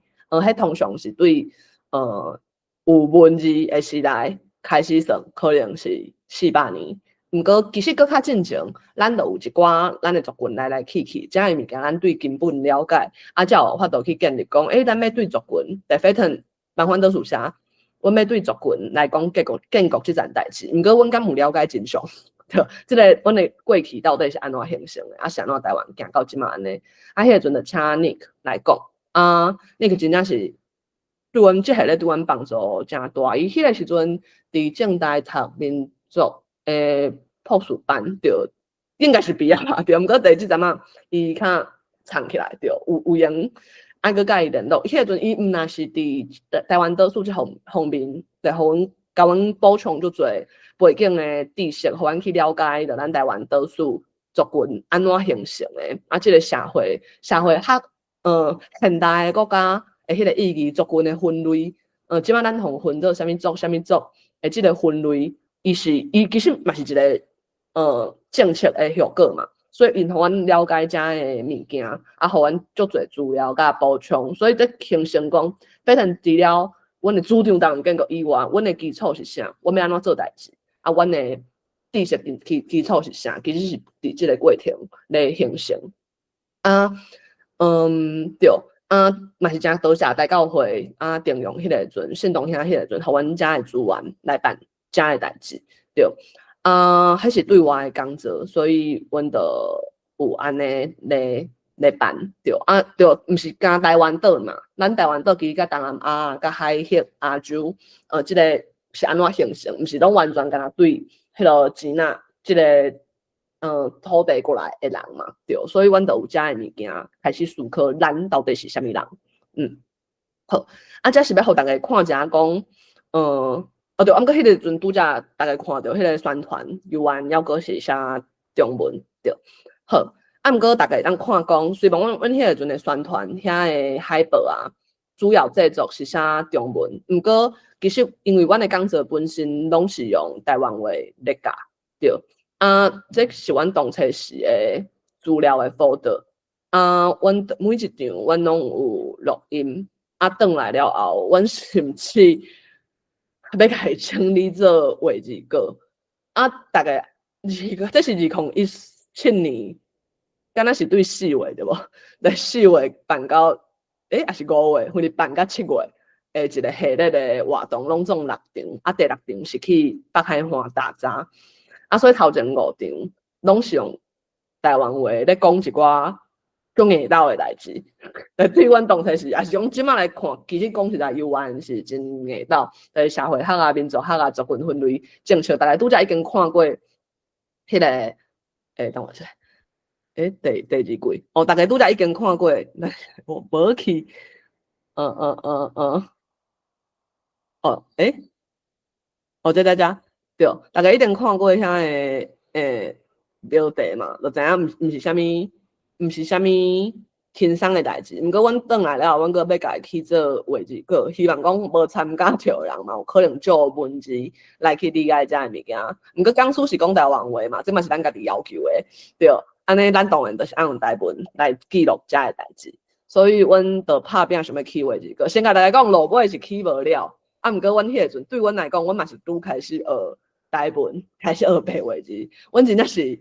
彼通常是對，有文字的時代開始算，可能是四百年。毋過其實閣較進前，咱就有一寡咱的族群來來去去，遮的物件咱對根本了解，啊，才有法度去建立講，咱欲對族群，在飛騰蠻環島嶼社，阮欲對族群來講建國建國這件代誌。毋過阮敢有了解真相？對，這个阮的過去到底是按怎形成的？啊，是按怎台灣行到這馬按呢？啊，彼个陣就請 Nick 來講，啊，Nick 真正是對阮這系列對阮幫助誠大。伊彼个時陣佇政大讀民族的博士班，對，應該是畢業啦，對。毋過第這陣仔伊較藏起來，對，有閒愛閣佮伊聯絡。彼個陣伊毋若是佇台灣島嶼這方面，就予阮共阮補充足濟背景的知識，予阮去了解著咱台灣島嶼族群按怎形成的，啊，這个社會學，現代的國家的彼个意義，族群的分類，這擺咱予分做啥物族、啥物族的這个分類，伊是伊其實嘛是一个政策的效果嘛，所以𪜶予阮了解遮的物件，啊，予阮足濟資料佮補充，所以這形成講，變成除了阮阮的主張當然建國以外，阮的基礎是啥？阮欲按怎做代誌？啊，阮的知識基礎是啥？其實是佇這個過程咧形成。啊，對，啊，嘛是誠多謝大教會啊，動用彼個陣，信東兄彼個陣，予阮遮的資源來辦遮的代誌，對。啊，彼是對外的講座，所以阮就有按呢咧辦，對，啊，對，毋是干台灣島嘛，咱台灣島其實佮東南亞、佮海峽、亞洲，這个是按怎形成？毋是攏完全干焦對彼个支那這个土地過來的人嘛，對，所以阮就有遮的物件開始思考，咱到底是啥物人？好，啊，這是欲予逐家看一下講，哦對，啊，毋過彼个時陣拄才逐家看著彼个宣傳，猶原猶閣是寫中文，對，好，啊，毋過逐家會當看講，雖然阮彼個時陣的宣傳遐个海報啊，主要製作是寫中文，毋過其實因為阮的講座本身攏是用台灣話咧教，對，啊，這是阮當初時的資料的 folder，啊，阮每一場阮攏有錄音，啊，轉來了後，阮甚至欲共伊整理做話字稿，啊，逐家二個，這是2017年，敢若是對4月對無？佇4月辦到，抑是5月，反正辦到7月的一個系列的活動，攏總六場，啊，第六場是去北海岸打雜，啊，所以頭前五場攏是用台灣話咧講一寡足硬鬥的代誌，但對阮當初時，抑是講這馬來看，其實講實在猶原是真硬鬥，就是社會學啊、民族學啊、族群分類政策，逐家拄才已經看過彼个，等我一下，第二季，哦，逐家拄才已經看過，我無去，哦，哦，這，對，逐家一定看過遐个標題嘛，就知影毋是啥物輕鬆的代誌。毋過阮轉來了後，阮閣欲共伊去做話字稿，希望講無參加著的人嘛，有可能借文字來去理解遮的物件。毋過講師是講台灣話嘛，這嘛是咱家己要求的，對。按呢，咱當然就是愛用台文來記錄遮的代誌。所以阮就拍拚想欲起話字稿。先共逐家講，落尾是起無了。啊，毋過阮彼个陣對阮來講，阮嘛是拄開始學台文，開始學白話字，阮真正是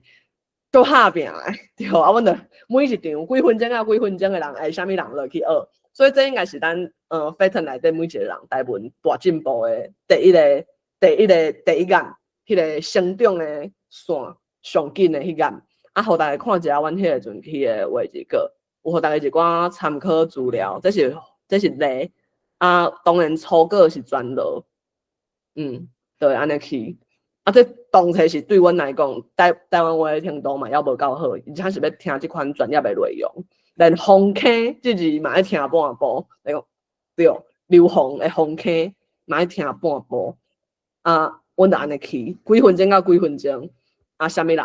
足拍拚的，對啊，阮就每一場幾分鐘啊幾分鐘的人，會啥物人落去學，所以這應該是咱FETM 內底每一個人台文大進步的第一個第一眼，彼个成長的線上緊的彼眼，啊，予逐家看一下阮彼个陣起的話字稿，有予逐家一寡參考資料，這是例，啊，當然初稿是全落，對，按呢去。啊，這當初是對阮來講，台灣話的程度嘛，猶無夠好，而且是欲聽這款專業的內容，連磺坑這字嘛愛聽半步，來講對，硫磺的磺坑嘛愛聽半步。啊，阮就按呢去，幾分鐘到幾分鐘，啊，啥物人，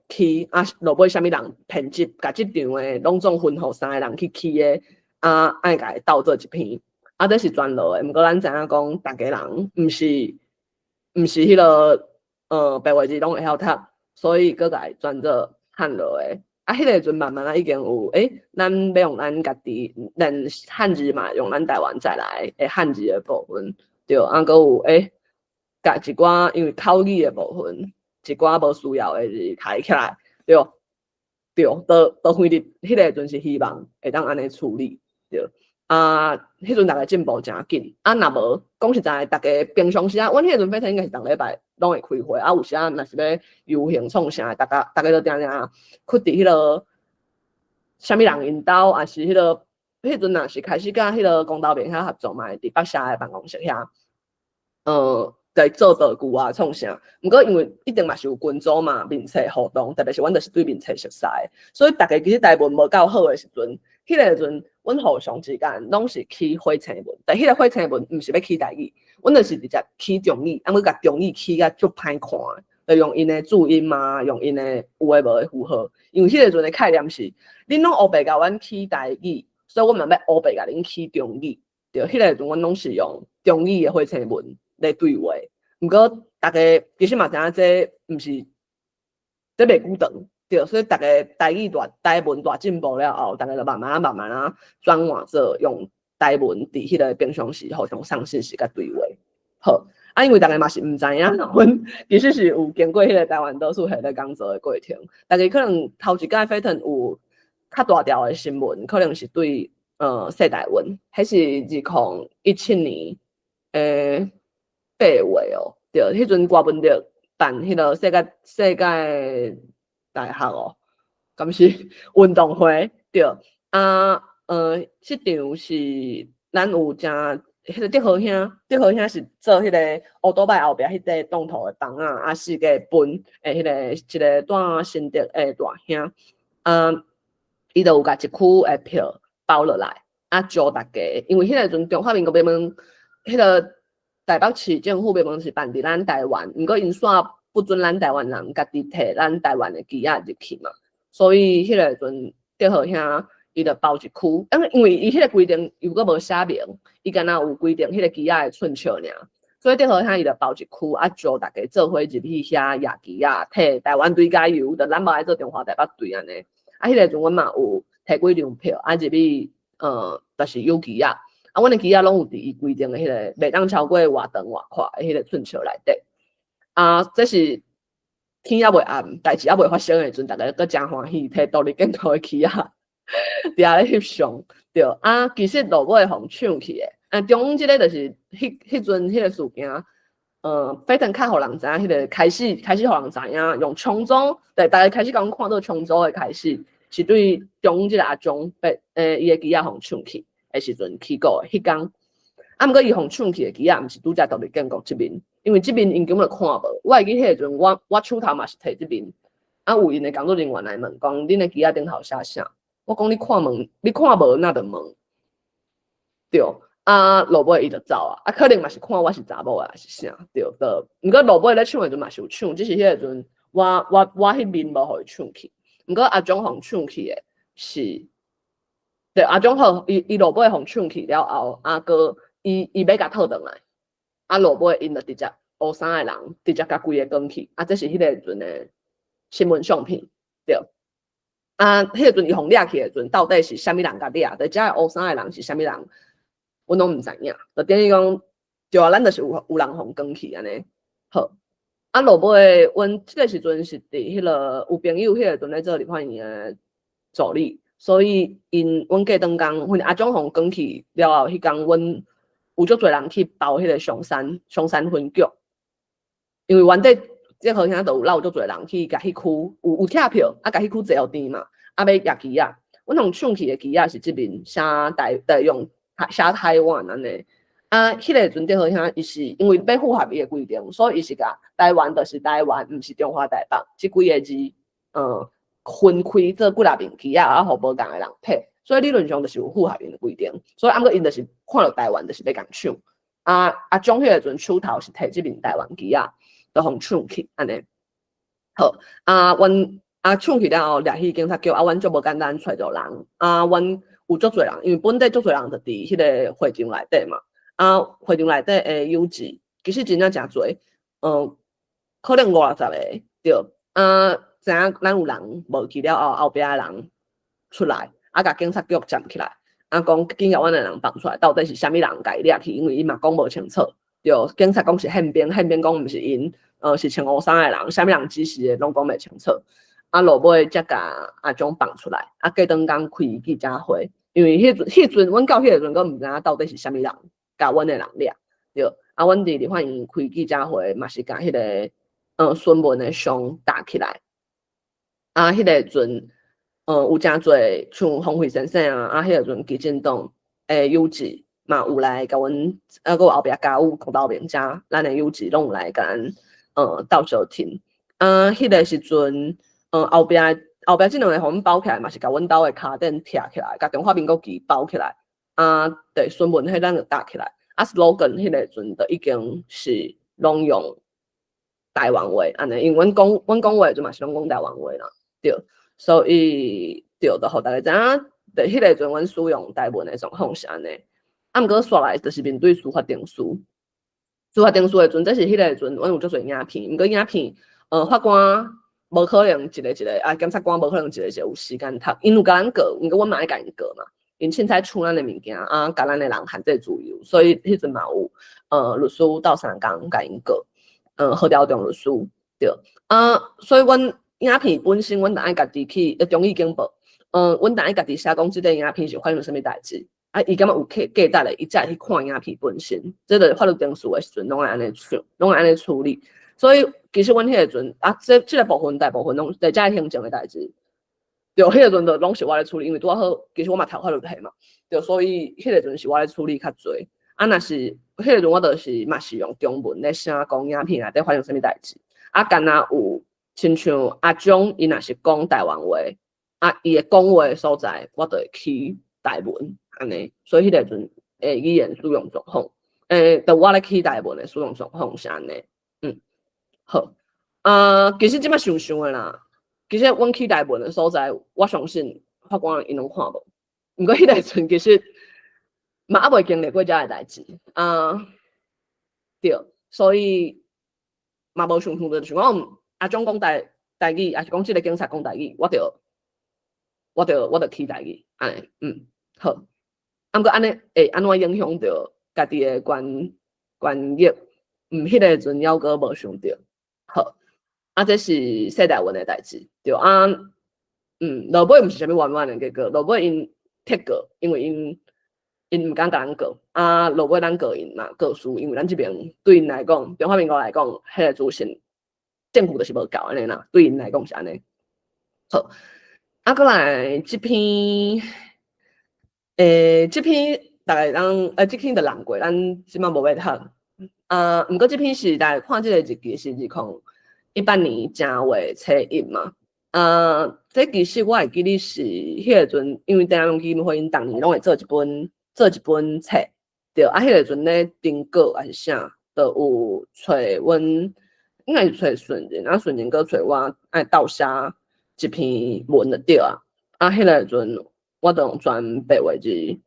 去，啊，落尾啥物人編輯，共這場的攏總分予三個人去起的，啊，愛共伊鬥做一篇，啊，這是全落的，毋過咱知影講，逐家人毋是彼个白話字攏會曉讀，所以閣共伊轉做漢落的。啊，彼个時陣慢慢仔已經有，咱欲用咱家己，連漢字嘛，用咱台灣在來的漢字的部分，對，啊，閣有共一寡因為口語的部分，一寡無需要的字開起來，對，對，都反正彼个時陣是希望會當按呢處理，對。啊，彼陣逐家進步誠緊，啊，若無講實在，逐家平常時啊，阮彼個陣反正應該是逐禮拜攏會開會，啊，有時啊，若是欲遊行創啥，逐家都定定屈佇彼个啥物人𪜶兜，抑是彼个彼陣若是開始佮彼个公道明遐合作嘛，會佇北社的辦公室遐，在做道具啊，創啥？毋過因為一定嘛是有群組嘛，面冊互動，特別是阮就是對面冊熟似，所以逐家其實台文無夠好的時陣，彼个時陣，阮互相之間攏是起火星文，但彼个火星文毋是欲起台語，阮就是直接起中語，啊，毋共中語起甲足歹看，就用𪜶的注音啊，用𪜶的有的無的符號，因為彼个時陣的概念是，恁攏烏白共阮起台語，所以阮嘛欲烏白共恁起中語，對，彼个時陣阮攏是用中語的火星文咧對話，毋過逐家其實嘛知影這毋是，這袂久長。對，所以逐家台語大台文大進步了後，逐家就慢慢仔慢慢仔轉換做用台台文佇彼个平常時互相送信息佮對話。好，啊，因為逐家嘛是毋知影，阮其實是有經過彼個台灣島嶼彼個工作的過程。逐家可能頭一擺飛騰有較大條的新聞，可能是對世大運，彼是2017年的8月哦，對，彼陣郭文德辦彼個世界大學哦，敢是運動會，對，啊，這場是咱有誠彼個德和兄，德和兄是做彼個烏多擺後壁彼塊擋土的枋仔，啊，四界分的彼個一個住新竹的大兄，啊，伊就有共一區的票包落來，啊，招逐家，因為彼個陣中華民國明明彼個台北市政府明明是辦佇咱台灣，毋過𪜶煞不准咱台灣人家己提咱台灣的旗仔入去嘛，所以彼個陣德和兄伊就包一區，因為伊彼個規定又閣無寫明，伊敢若有規定彼個旗仔的寸尺爾，所以德和兄伊就包一區，啊，招逐家做伙入去遐攑旗仔，替台灣隊加油，就咱無愛做中華台北隊按呢。啊，彼個陣阮嘛有提幾張票，啊，入去，就是有旗仔，啊，阮的旗仔攏有佇伊規定的彼個袂當超過偌長偌闊的彼個寸尺內底。啊，這是天猶未暗，代誌猶未發生的時陣，逐家閣誠歡喜，提獨立建國的旗仔，佇遐咧翕相。對，啊，其實落尾予搶去的，啊，中央這個就是彼陣彼個事件，飛騰較予人知影，彼個開始予人知影，用搶祖，對，逐家開始共阮看到搶祖的開始，是對中央這個阿蔣被伊的旗仔予搶去的時陣起鼓的彼工。啊，毋過伊予搶去的旗仔，毋是拄才獨立建國這面，因為這面𪜶根本就看無。我會記彼個陣，我手頭嘛是提這面，啊，有𪜶的工作人員來問講，恁的旗仔頂頭寫啥？我講你看問，你看無那就問。對，啊，落尾伊就走啊，啊，可能嘛是看我是查某的，抑是啥？對，就毋過落尾咧搶的時陣嘛是有搶，只是彼個陣我彼面無予伊搶去。毋過阿蔣予搶去的是，對，阿蔣予伊落尾予搶去了後，啊閣伊欲共討轉來，啊落尾𪜶就直接烏衫的人直接共規个關去，啊，這是彼個陣的新聞相片，對。啊，彼個陣伊予掠去的時陣，到底是啥物人共掠？就遮個烏衫的人是啥物人，阮攏毋知影。就等於講，對啊，咱就是有人予關去按呢。好，啊落尾，阮這個時陣是佇彼個有朋友彼個陣咧做立法院的助理，所以𪜶阮過轉工，阮阿蔣予關去了後，彼工阮有足濟人去包彼個松山分局，因為原底這好兄就有落足濟人去共彼區有拆票，啊共彼區坐予甜嘛，啊欲攑旗仔，阮予搶去的旗仔是這面寫台，就用寫台灣按呢。啊，彼個陣德和兄伊是因為欲符合伊的規定，所以伊是共台灣就是台灣，毋是中華台北，這幾个字，分開做幾若面旗仔，啊，予無仝的人提，所以理論上就是有符合𪜶的規定。所以啊，毋過𪜶就是看著台灣就是欲共搶。啊，阿蔣彼個陣手頭是提這面台灣旗仔，就予搶去按呢。好，啊，阮啊搶去了後，掠去警察局，啊，阮足無簡單揣著人，啊，阮有足濟人，因為本地足濟人就佇彼個會場內底嘛。啊，會場內底的友志其實真正誠濟，可能五六十個，對。啊，知影咱有人無去了後，後壁的人出來，啊，共警察局站起來，啊，講緊共阮的人放出來，到底是啥物人共伊掠去？因為伊嘛講無清楚。對，警察講是憲兵，憲兵講毋是𪜶，是穿烏衫的人，啥物人指示的，攏講袂清楚。啊，落尾才共阿蔣放出來，啊，過轉工開記者會，因為彼陣，阮到彼個陣閣毋知影到底是啥物人共阮的人掠，對。啊，阮佇立法院開記者會，嘛是共彼個詢問的相搭起來。啊，彼個陣，有誠濟像洪惠先生啊，啊，彼個陣基進黨的友志嘛有來共阮，啊，閣有後壁家有郭道明遮，咱的友志攏有來共咱鬥相挺。啊，彼個時陣，後壁這兩个予阮包起來，嘛是共阮兜的跤墊拆起來，共中華民國旗包起來。啊，對，詢問彼咱就搭起來。啊，slogan 彼個陣就已經是攏用台灣話按呢，因為阮講話就嘛是攏講台灣話啦，對，所以對，就予逐家知影，佇彼個陣阮使用台文的狀況是按呢。啊，毋過煞來就是面對司法程序，司法程序的陣，這是彼個陣，阮有足濟影片，毋過影片，法官無可能一個一個，啊，檢察官無可能一個一個有時間讀，𪜶有共咱過，毋過阮嘛愛共𪜶過嘛。𪜶凊彩搶咱的物件啊，共咱的人限制自由，所以彼陣嘛有律師鬥相共共𪜶告，何朝仲律師對啊，所以阮影片本身，阮著愛家己去中意警報，阮著愛家己寫講這個影片是發生啥物代誌，啊，伊感覺有價值的，伊才會去看影片本身，這個法律程序的時陣，攏愛按呢唱，攏愛按呢處理。所以其實阮彼個陣啊，這個部分大部分攏佇遮行政的代誌。對，彼個陣就攏是我咧處理，因為拄仔好，其實我嘛讀法律系嘛，對，所以彼個陣是我咧處理較濟。啊，若是彼個陣我就是嘛是用中文咧寫講影片內底發生啥物代誌。啊，敢若有親像阿忠，伊若是講台灣話，啊，伊會講話的所在，我就會起台文按呢。所以彼個陣語言使用狀況，就我咧起台文的使用狀況是按呢。好。啊，其實這擺想想的啦。其實阮起台文的所在，我相信法官𪜶攏看無。毋過彼個陣其實嘛猶未經歷過遮个代誌啊，對，所以嘛無想象著，想講阿忠講台語，抑是講這个警察講台語，我就起台語，按呢，好。啊，毋過按呢會按怎影響著家己的權益？彼個陣猶閣無想著，好。啊，這是世代文的代誌，對啊，落尾毋是啥物圓滿的結果，落尾𪜶撤告，因為𪜶毋敢共咱告，啊，落尾咱告𪜶嘛告輸，因為咱這邊對𪜶來講，中華民國來講，彼個資訊政府就是無夠按呢啦，對𪜶來講是按呢。好，啊，閣來這篇，這篇逐家人，這篇就難過，咱這擺無欲讀。啊，毋過這篇是來看這個日期是2018年正月初一嘛。啊，這其實我會記得是彼個陣，因為中央基金會𪜶逐年攏會做一本冊，對，啊，彼個陣咧登稿抑是啥，就有揣阮，應該是揣順仁，啊，順仁閣揣我愛鬥寫一篇文就對啊。啊，彼個陣我就用全白話字。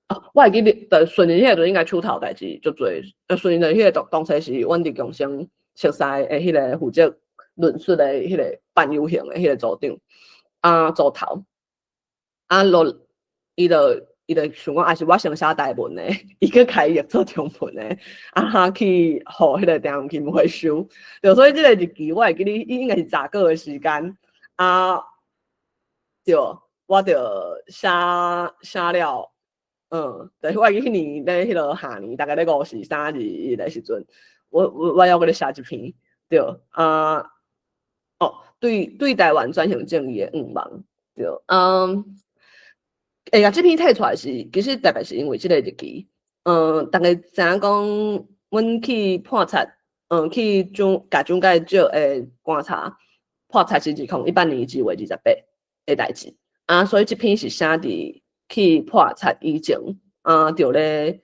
啊，我會記得，就順仁彼個陣應該手頭代誌足濟，順仁的彼個當初是阮佇共生熟似的彼個負責論述的彼個辦遊行的彼個組長，啊，組頭，啊，落伊就想講，抑是我先寫台文的，伊閣開譯做中文的，啊哈去予彼個中央基金會收，對，所以這個日期我會記得，伊應該是雜個的時間，啊，對，我就寫了。對，我會記彼年咧，彼個下年，大概咧5、4、3、2、1的時陣，我猶閣咧寫一篇，對，啊，哦，對台灣轉型正義的願望，對，欸，這篇提出來是，其實特別是因為這個日期，逐家知影講，阮去破賊，去蔣共蔣介石的觀察，破賊是2018年1月28的代誌，啊，所以這篇是寫佇去破賊以前，啊，著咧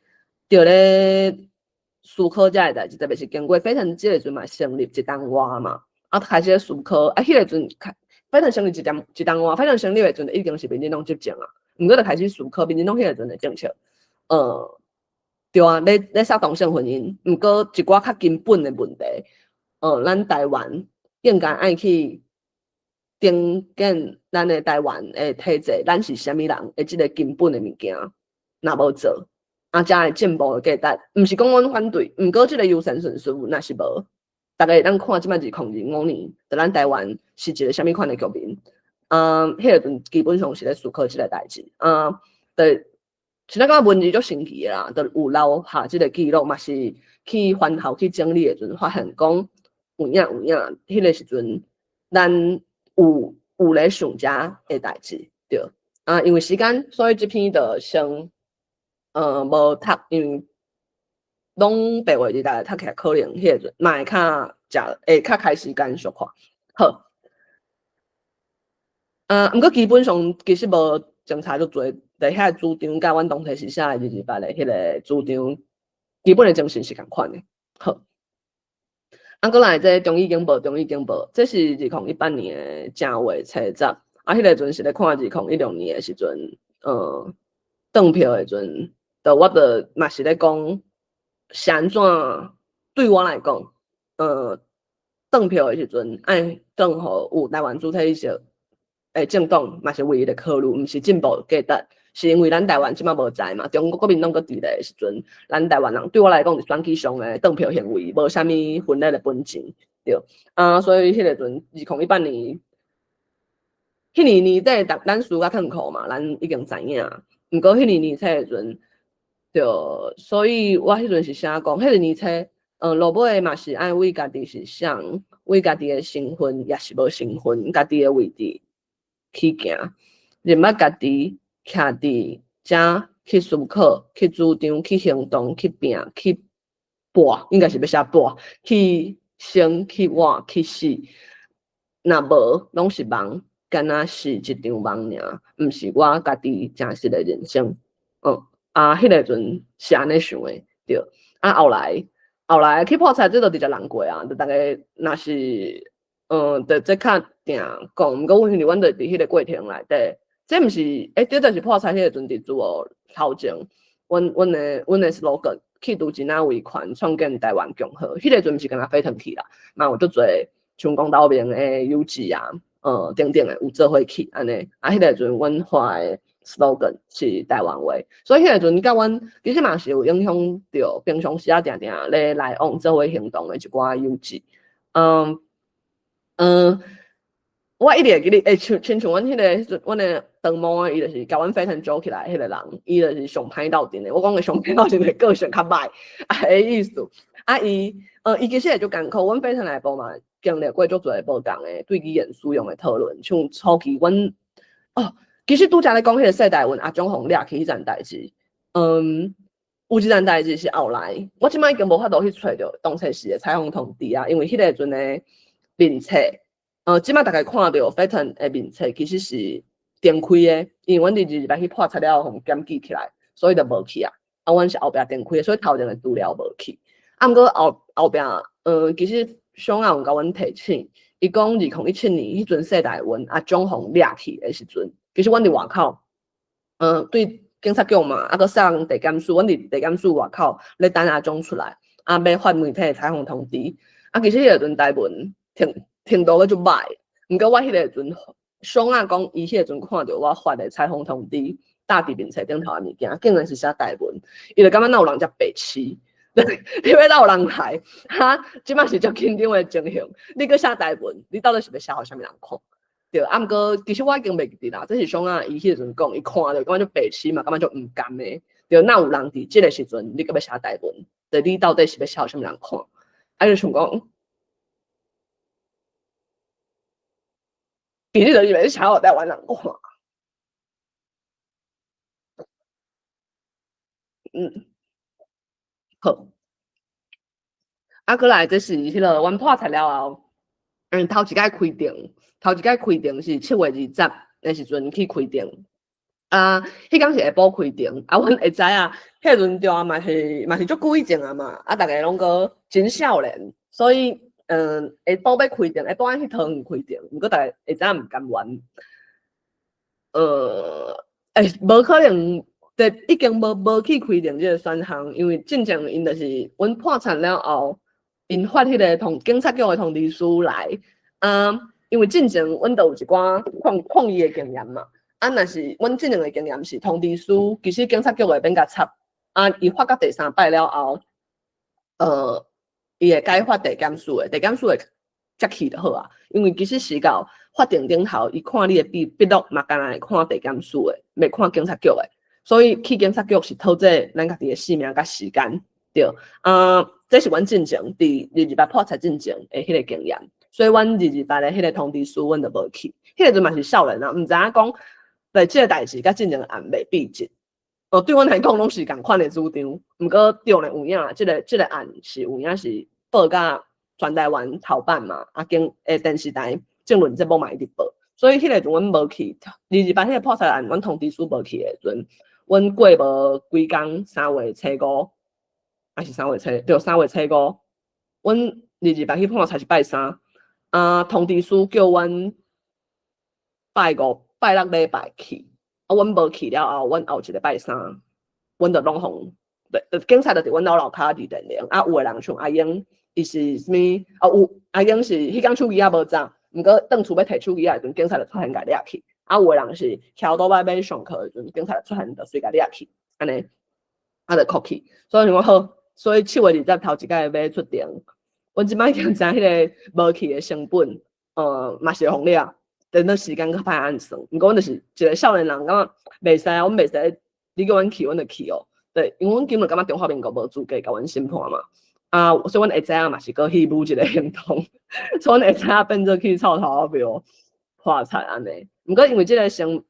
思考這个代誌，特別是經過費城這個陣嘛成立一冬外嘛，啊，開始咧思考，啊，彼個陣開費城成立一冬外，費城成立的陣已經是民進黨執政啊，毋過就開始思考民進黨彼個陣的政策，對啊，咧殺同性婚姻，毋過一寡較根本的問題，咱台灣應該愛去重建咱的台灣的體制，咱是啥物人的這個根本的物件，若無做，啊，才會進步的價值。毋是講阮反對，毋過這個優先順序若是無，逐家會當看這擺2025年，佇咱台灣是一個啥物款的局面。啊，彼個陣基本上是咧思考這個代誌。啊，對，是咱感覺文字足神奇的啦，就有留下這個記錄，嘛是去翻校去整理的陣，發現講有影有影，彼個時陣咱有咧想這的代誌，對。啊，因為時間，所以這篇就先無讀，因為攏白話字，大家讀起來可能彼個陣嘛會較食，會較開時間小可。好。啊，毋過基本上其實無相差足濟，佇遐主張佮阮當初時寫的228的彼個主張，基本的精神是仝款的。好。啊，閣來這中意警報，中意警報，這是2018年的正月初十，啊，彼個陣是咧看2016年的時陣，轉票的陣，就我就嘛是咧講，是按怎對我來講，轉票的時陣愛轉予有台灣主體意識的政黨，嘛是唯一的考慮，毋是進步價值，是因為咱台灣這馬無在嘛，中國國民黨閣佇咧的時陣，咱台灣人對我來講，佇選舉上的當票行為無啥物分裂的本錢，對。啊，所以彼個陣2018年，彼年年底，咱輸甲褪褲嘛，咱已經知影。毋過彼年年初的時陣，對，所以我彼陣是寫講，彼個年初，落尾嘛是愛為家己是誰，為家己的身份，抑是無身份，家己的位置去行，認捌家己，徛佇遮去思考、去主張、去行動、去拼、去搏，應該是欲寫搏，去生、去活、去死。若無，攏是夢，敢若是一場夢爾，毋是我家己真實的人生。啊，彼個陣是按呢想的，對。啊，後來去破產，這就直接人過啊，就逐家若是，就這較定講，毋過因為阮就佇彼個過程內底，這毋是，這就是破產彼個陣佇做頭前，阮的 slogan 去除支那威權，創建台灣共和，彼個陣毋是干焦飛騰去啦，嘛有足濟像講斗明的有志啊，等等的有做伙去按呢，啊，彼個陣阮發的 slogan 是台灣話，所以彼個陣佮阮其實嘛是有影響著平常時仔定定咧來往做伙行動的一寡友志，我一直會記得，親像阮彼個彼陣，阮的長毛的，伊就是共阮飛騰組起來彼個人，伊就是上歹鬥陣的。我講的上歹鬥陣的個性較歹，啊，彼意思。啊，伊其實會足艱苦，阮飛騰內部嘛經歷過足濟無仝的對語言使用的討論，像初期阮，哦，其實拄才咧講彼個世代阮阿總予掠去彼件代誌，有一件代誌是後來，我這擺已經無法度去揣著當初時的採訪通知啊，因為彼個陣的面冊，這擺逐家看著飛騰的面冊其實是重開的，因為阮佇二二八去破冊了後，予檢舉起來，所以就無去啊。啊，阮是後壁重開的，所以頭前的資料無去。啊，毋過後壁，其實小仔有共阮提醒，伊講2017年彼陣世代運阿總予掠去的時陣，其實阮佇外口，對警察局嘛，啊，閣送地檢署，阮佇地檢署外口咧等阿總出來，啊，欲發媒體採訪通知。啊，其實彼個陣台文程度閣足歹，毋過我彼個陣，小仔講伊彼個陣看著我發的採訪通知，搭佇面冊頂頭的物件，竟然是寫台文，伊就感覺哪有人遮白痴。你欲哪有人來？哈，這擺是足緊張的情形，你閣寫台文，你到底是欲寫予啥物人看？對，啊，毋過其實我已經袂記得啦。這是小仔伊彼個陣講，伊看著感覺足白痴嘛，感覺足毋甘的。對，哪有人佇這個時陣，你閣欲寫台文？對，你到底是欲寫予啥物人看？啊，就想講，其實就是欲寫予台灣人看。好。啊，閣來這是彼個阮破冊了後，頭一擺開庭，頭一擺開庭是7月20的時陣去開庭。啊，彼工是下晡開庭，啊，阮會知影，彼陣對啊嘛是嘛是足久以前啊嘛，啊，逐家攏閣真少年，所以，下晡欲開庭，下晡愛去桃園開庭，毋過逐家會知影毋甘願。無可能。對，已經無去開庭這個選項，因為進前𪜶就是阮破產了後，𪜶發彼個警察局的通知書來，啊，因為進前阮都有一寡抗議的經驗嘛，啊，若是阮進前的經驗是通知書，其實警察局會免共插，啊，伊發到第三擺了後，伊會改發地檢署的，地檢署會才去就好啊，因為其實是到法庭頂頭，伊看你的筆錄嘛，敢若會看地檢署的，袂看警察局的。所以去警察局是討這咱家己的性命佮時間，對。啊，這是阮進前佇二二八破產進前的彼個經驗，所以阮二二八的彼個通知書，阮就無去。彼個陣嘛是少年啊，毋知影講，對這個代誌佮進前的案袂比較。哦，對阮來講攏是仝款的主張，毋過對咧有影，這個案是有影是報甲全台灣頭版嘛，啊，經電視台政論節目嘛一直報，所以彼個陣阮無去。二二八彼個破產案，阮通知書無去的時陣。阮過無幾工，三月初五，還是三月初，對，三月初五，阮二二八去破冊是拜三，啊，通知書叫阮拜五、拜六禮拜去，啊，阮無去了後，阮後一个拜三，阮就攏予，對，警察就佇阮兜樓跤佇電鈴，啊，有的人像阿英，伊是啥物？啊，有阿英是彼工手機猶無走，毋過轉厝欲提手機仔的時陣，警察就突然共掠去，啊，有的人是騎歐多擺欲上課的時陣，警察出現就隨共掠去，按呢，啊就扣去。所以想講好，所以7月20頭一擺欲出庭，阮這擺已經知影彼個無去的成本，嘛是會予掠，等到時間閣歹按算。毋過阮就是一個少年人，感覺袂使啊，阮袂使，你叫阮去，阮就去哦。對，因為阮根本感覺中華民國無資格共阮審判嘛。啊，所以阮會知影嘛是閣戲舞一個行動，所以阮會知影變做去臭頭仔廟破產按呢。毋過因為這個成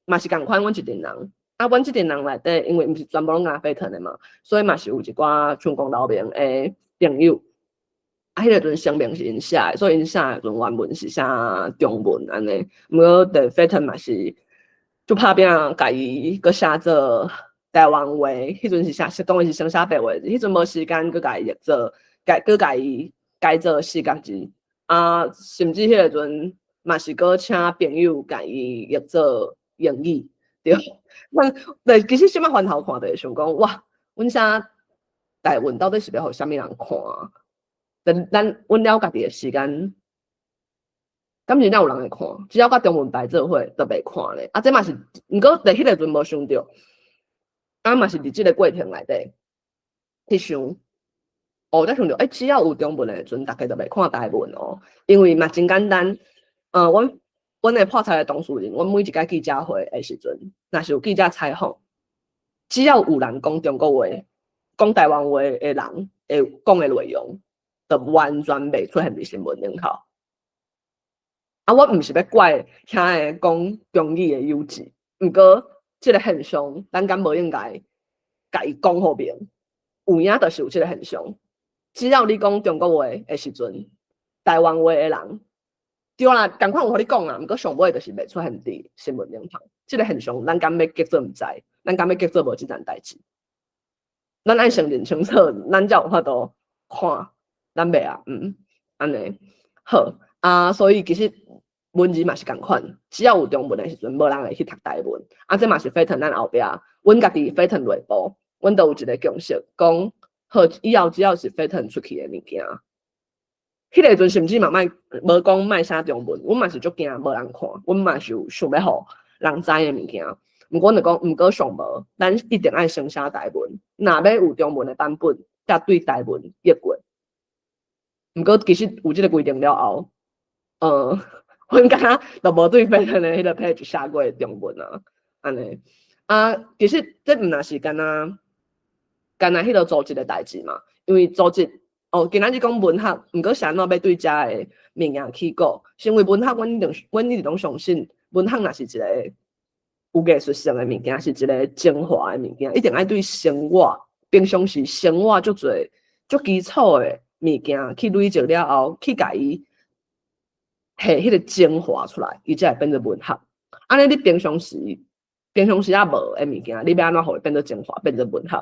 嘛是仝款，阮一陣人，啊，阮這陣人內底，因為毋是全部攏共飛騰的嘛，所以嘛是有一寡像公投盟的朋友。啊，彼個陣聲明是𪜶寫的，所以𪜶寫的陣原文是寫中文按呢。毋過佇飛騰嘛是就拍拚，共伊閣寫做台灣話，彼陣是寫，當然是先寫白話字，彼陣無時間閣共伊譯做，改閣共伊改做四角字。啊，甚至彼個陣嘛是閣請朋友共伊譯做英語，對。阮對，其實這擺翻頭看就會想講，哇，阮寫台文到底是欲予啥物人看？等咱阮了家己的時間，敢真正有人會看？只要佮中文排做伙，就袂看咧。啊，這嘛是，毋過佇彼個陣無想著，啊嘛是佇這個過程內底去想，哦，才想著，欸，只要有中文的時陣，大家就袂看台文哦。因為嘛真簡單，阮的破賊的當事人，阮每一擺記者會的時陣，若是有記者採訪，只要有人講中國話、講台灣話的人會講的內容，就完全袂出現佇新聞頂頭。啊，我毋是欲怪遐个講中語的幼稚，毋過這個現象，咱敢無應該共伊講予明？有影就是有這個現象。只要你講中國話的時陣，台灣話的人，對啦，仝款有予你講啦，毋過上尾就是袂出現佇新聞頂頭。這個現象，咱敢欲叫做毋知？咱敢欲叫做無這件代誌？咱愛先認清楚，咱才有法度看。咱袂啊，按呢好啊，所以其實文字嘛是仝款，只要有中文的時陣，無人會去讀台文。啊，這嘛是飛騰咱後壁，阮家己飛騰內部，阮都有一個共識，講好以後只要是飛騰出去的物件，彼個陣甚至嘛莫無講莫寫中文，阮嘛是足驚無人看，阮嘛是有想欲予人知的物件。毋過阮就講，毋過上無，咱一定愛先寫台文，若欲有中文的版本，才對台文譯過。毋過其實有這個規定了後，阮敢若就無對飛騰的彼個 page 寫過中文啊，按呢啊，其實這毋若是干焦干焦彼個組織的代誌嘛，因為組織哦，今仔日講文學，毋過是按怎欲對遮的物件起鼓？是因為文學，阮一直攏相信，文學若是一個有藝術性的物件，是一個精華的物件，一定愛對生活，平常時生活足濟足基礎的物件去累積了後，去共伊提彼個精華出來，伊才會變做文學。按呢，你平常時也無的物件，你欲按怎予伊變做精華，變做文學？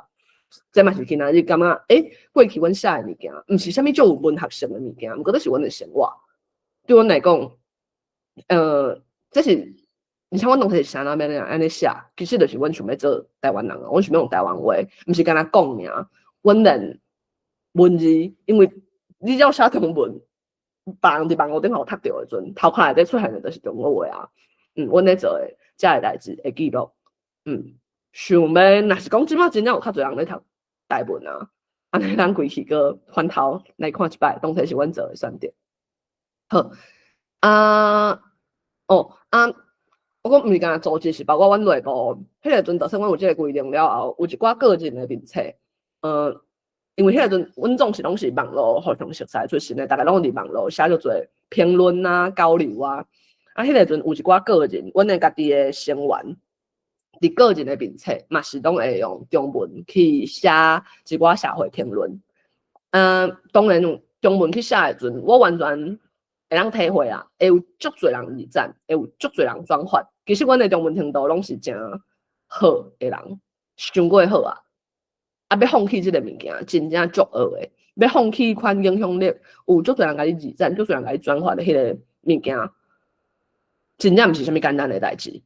這嘛是今仔日感覺，欸，過去阮寫的物件，毋是啥物足有文學性的物件，毋過這是阮的生活。對阮來講，這是，而且阮當時是啥物按呢寫，其實就是阮想欲做台灣人啊，阮想欲用台灣話，毋是干焦講爾。阮連文字，因為你只要寫中文，別人佇網路頂頭讀著的時陣，頭殼內底出現的就是中國話啊。阮咧做的遮个代誌會記錄，想欲，若是講這擺真正有較濟人咧讀台文啊，按呢咱規氣閣翻頭來看一擺，當初是阮做的選擇。好，啊，哦，啊，我講毋是干焦組織，是包括阮內部，彼個陣就算阮有這個規定了後，有一寡個人的面冊，因為彼個陣阮總是攏是網路互相熟似出身的，逐家攏佇網路寫足濟評論啊、交流啊。啊，彼個陣有一寡個人，阮的家己的成員，佇個人的面冊嘛是攏會用中文去寫一寡社會評論。當然用中文去寫的時陣，我完全會當體會啊，會有足濟人二讚，會有足濟人轉發。其實阮的中文程度攏是誠好的人，傷過好啊。啊，欲放棄這个物件，真正足惡的。欲放棄彼款影響力，有足濟人共你二讚，足濟人共你轉發的彼个物件，真正毋是啥物簡單的代誌。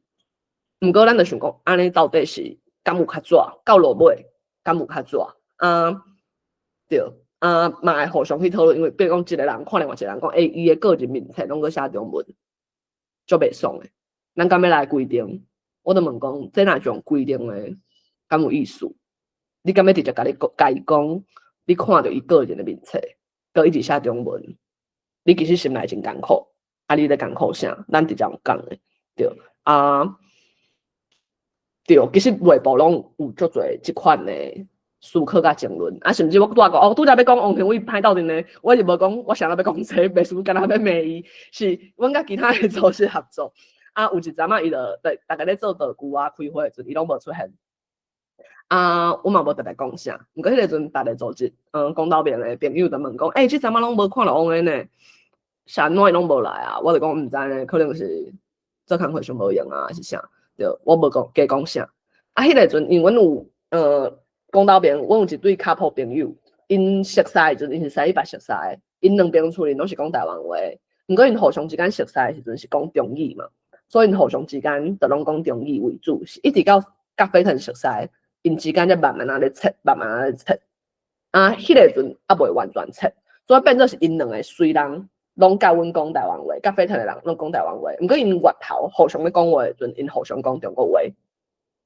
毋過咱就想講，按呢到底是敢有較紙？到落尾敢有較紙？啊，對，啊，嘛會互相去討論，因為比如講一個人看另外一個人講，欸，伊的個人面冊攏閣寫中文，足袂爽的。咱敢欲來規定？我就問講，這若用規定的，敢有意思？你敢欲直接共你講，共伊講，你看著伊個人的面冊，閣一直寫中文，你其實心內真艱苦，啊，你咧艱苦啥？咱直接用講的，對啊，對，其實內部攏有足濟這款的思考佮爭論，啊，甚至我拄仔講，哦，拄才欲講王庭瑋歹鬥陣呢，我是無講，我啥欲講這個，袂輸敢若欲罵伊，是阮佮其他的組織合作，啊，有一陣仔伊就逐家咧做道具啊，開會的時陣，伊攏無出現。啊，我嘛無特別講啥，毋過彼個時陣，逐個組織，講到邊的朋友就問講，欸，這陣仔攏無看著王的呢，是按怎伊攏無來啊？我就講毋知呢，可能是做工課傷無閒啊，還是啥？對，我無講加講啥。啊，彼個時陣，因為阮有，講到邊，阮有一對 couple 朋友，𪜶熟似的時陣，𪜶是三一八熟似的，𪜶兩邊厝裡攏是講台灣話，毋過𪜶互相之間熟似的時陣是講中語嘛，所以𪜶互相之間就攏講中語為主，是一直到佮飛騰熟似。𪜶之間才慢慢仔咧切，慢慢仔咧切。啊，彼個時陣猶未完全切，所以變做是𪜶兩个雖然攏佮阮講台灣話，佮飛騰的人攏講台灣話，毋過𪜶源頭互相咧講話的時陣，𪜶互相講中國話。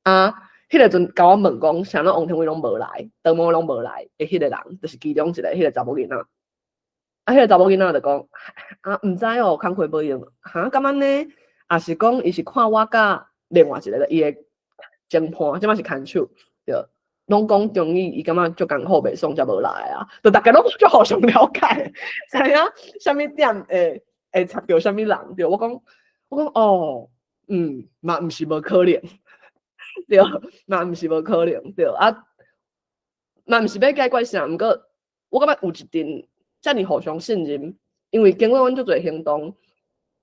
啊，彼個時陣共我問講，啥物王庭瑋攏無來，長毛攏無來的彼個人，就是其中一個彼個查某囡仔。啊，彼個查某囡仔就講，啊，毋知哦，工課無閒，哈，敢按呢？抑是講伊是看我佮另外一個伊的前伴，這擺是牽手，對，攏講中語，伊感覺足艱苦袂爽才無來啊，就逐家攏足互相了解，知影啥物點會插著啥物人，對，我講哦，嘛毋是無可能，對，嘛毋是無可能，對，啊，嘛毋是欲解決啥，毋過我感覺有一陣遮爾互相信任，因為經過阮足濟行動，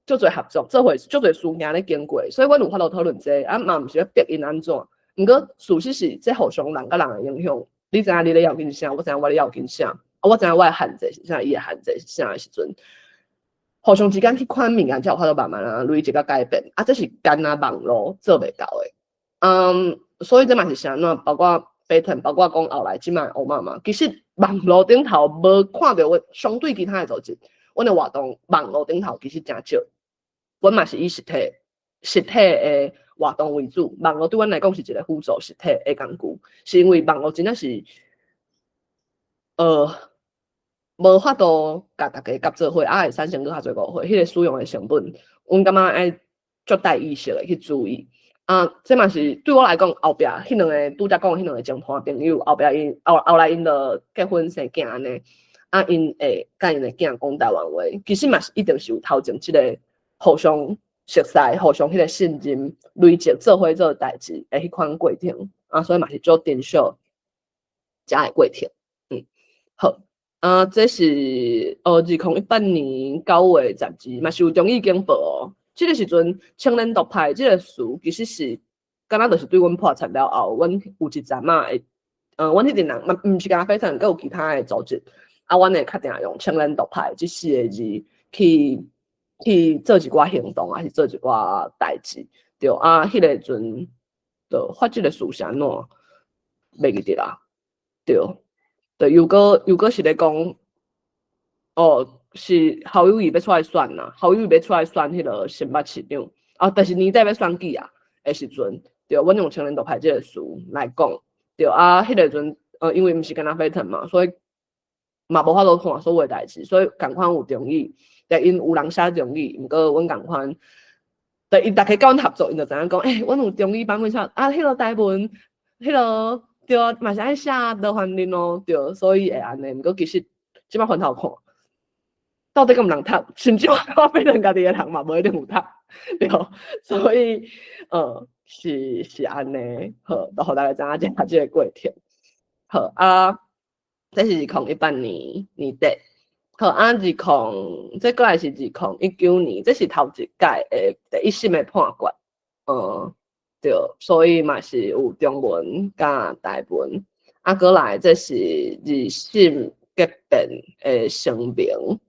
足濟合作，做伙足濟事件咧經過，所以阮有法度討論這個，啊嘛毋是欲逼𪜶按怎，毋過事實是這互相人佮人的影響，你知影你咧要緊啥，我知影我咧要緊啥，啊我知影我的限制是啥，伊的限制是啥的時陣，互相之間彼款物件才有法度慢慢啊累積佮改變，啊這是干焦網路做袂到的，所以這嘛是啥物，包括飛騰，包括講後來這擺烏媽媽，其實網路頂頭無看著阮相對其他的組織，阮的活動網路頂頭其實誠少。阮嘛是以實體的活動為主，網路對阮來講是一個輔助實體的工具，是因為網路真正是，無法度共逐家合做伙，啊會產生閣較濟誤會，彼個使用的成本，阮感覺愛足帶意識的去注意。啊，這嘛是對我來講，後壁彼兩个拄才講的彼兩個前伴朋友，後壁𪜶後後來𪜶就結婚生囝按呢，啊，𪜶會佮𪜶的囝講台灣話，其實嘛是一定是有頭前這個互相熟似、互相彼個信任累積做伙做代誌的彼款過程，啊，所以嘛是足珍惜遮的過程。好，啊，這是2018年9月12，嘛是有中語簡報哦。這個時陣，青年獨派這個詞其實是敢若就是對阮破產了後，阮有一陣仔會，阮彼陣人嘛毋是干焦飛騰，閣有其他的組織，啊，阮會較定用青年獨派這四个字去做一寡行動，還是做一寡代誌，對啊，彼個時陣就發這個詞是按怎，袂記得啦，對，對，又閣是咧講，哦，是侯友宜欲出來選啦，侯友宜欲出來選彼個新北市長，啊，但是年底欲選舉啊的時陣，對，阮用青年獨派這個詞來講，對啊，彼個時陣，因為毋是干焦飛騰嘛，所以嘛無法度看所有的代誌，所以仝款有中語，但𪜶有人寫中語，毋過阮仝款，對，𪜶逐家佮阮合作，𪜶就知影講，欸，阮有中語版本寫，啊，彼個台文，彼個對啊，嘛是愛寫羅凡林哦，對，所以會按呢，毋過其實這擺翻頭看，到底敢有人讀？甚至我變成家己的人嘛，無一定有讀，對，所以，是按呢，好，就予大家知影這個過程。好啊，這是2018年年底，好啊，二空，這過來是2019年，這是頭一屆的第一審的判決，對，所以嘛是有中文佮台文，啊，過來這是二審結辯的聲明。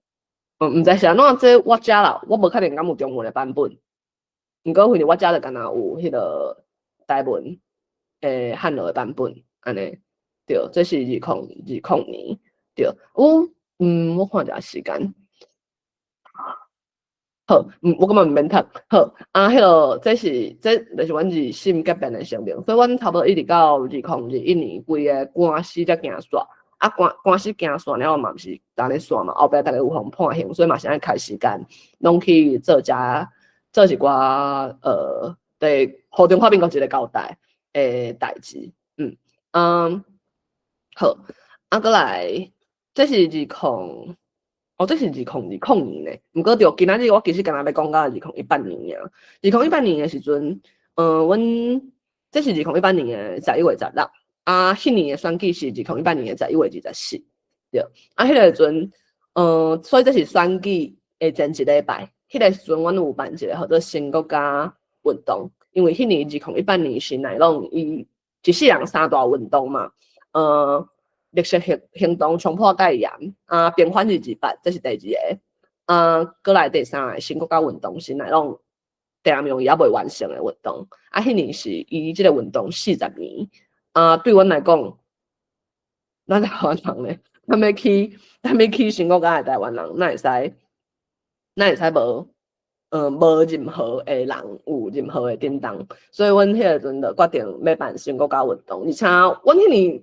毋知是按怎，這我遮啦，我無確定敢有中文的版本。毋過反正我遮就敢若有彼個台文的漢羅的版本，按呢，對，這是2020年，對，我看一下時間。好，我感覺毋免讀。好，啊，彼個這是這就是阮二審結辯的聲明，所以阮差不多一直到2021年，規个官司才行煞。啊，官司行煞了後嘛，毋是按呢煞嘛，後壁逐家有予判刑，所以嘛是愛開時間，攏去做遮做一寡對予中華民國一個交代的代誌。好，啊，閣來，這是二零。哦，這是2020年呢，毋過著今仔日我其實敢若欲講到2018年爾。2018年的時陣，阮這是2018年的11月16，啊，彼年的選舉是2018年的11月24，對。啊，彼個時陣，所以這是選舉的前一禮拜，彼個時陣阮有辦一個號做新國家運動，因為彼年二零一八年是乃攏伊一世人三大運動嘛，綠色行動衝破戒嚴，啊，平反228，這是第二个，啊，閣來第三个新國家運動是乃攏地南用伊猶未完成的運動，啊，彼年是伊這个運動40年，啊，對阮來講，咱台灣人咧，咱欲去新國家的台灣人，哪會使無任何的人有任何的叮當，所以阮彼个陣就決定欲辦新國家運動，而且阮彼年。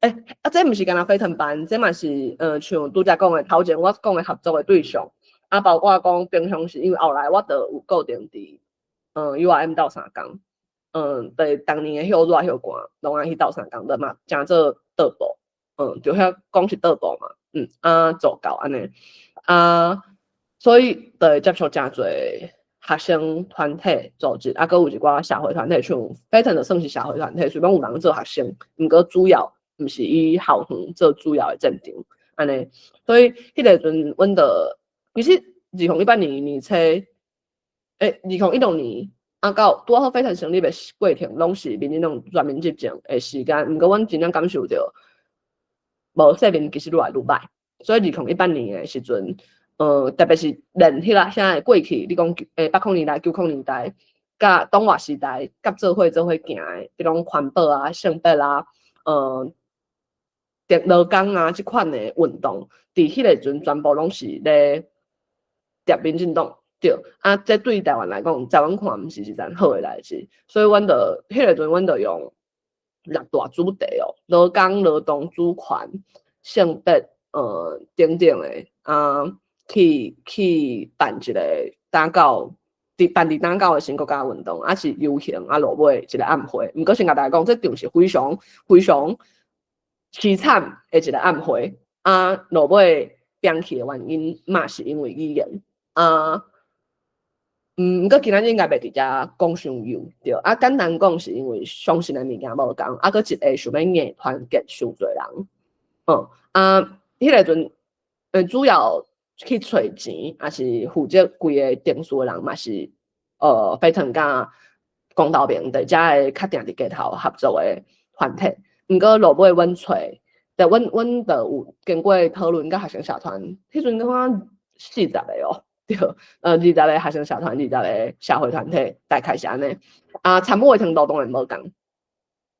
啊，這毋是干焦飛騰辦，這嘛是像拄才講的頭前我講的合作的對象，啊，包括講平常時，因為後來我就有固定佇URM 鬥相共，佇逐年的歇熱歇寒，攏愛去鬥相共的嘛，誠做桌布，就遐講是桌布嘛，啊，助教按呢，啊，所以就會接觸誠濟學生團體組織，啊，閣有一寡社會團體，像飛騰就算是社會團體，雖講有人做學生，毋過主要毋是以校園做主要的戰場，按呢，所以彼個陣阮就其實2018年年初，2016年啊到拄好飛騰成立的過程，攏是民進黨全面執政的時間，毋過阮真正感受著無世面其實愈來愈歹，所以2018年的時陣，特別是連彼個遐的過去，你講80年代、90年代，佮黨外時代，佮做伙行的，比如講環保啊、性別啊、勞工啊，這款的運動，佇彼個時陣全部攏是咧疊民進黨，對，啊，這對台灣來講，在阮看毋是一件好的代誌，所以阮就彼個時陣，阮就用六大主題哦，勞工、勞動主權、性別，等等的，啊，去辦一個打到佇辦佇打到的新國家運動，啊是遊行，啊落尾一個暗會。毋過先共大家講，這場是非常非常淒慘的一個暗會，啊，落尾變去的原因嘛是因為語言，啊，毋過今仔日應該袂佇遮講傷幼，對，啊，簡單講是因為相信的物件無仝，啊，閣一个想欲硬團結傷濟人，啊，彼个陣，主要去揣錢，抑是負責規个程序的人嘛是，飛騰佮公投盟佇遮个較定佇街頭合作的團體。毋過落尾阮揣，就阮就有經過討論佮學生社團，彼陣感覺40個哦，對，20個學生社團，20個社會團體，大概是按呢。啊，參與的程度當然無仝，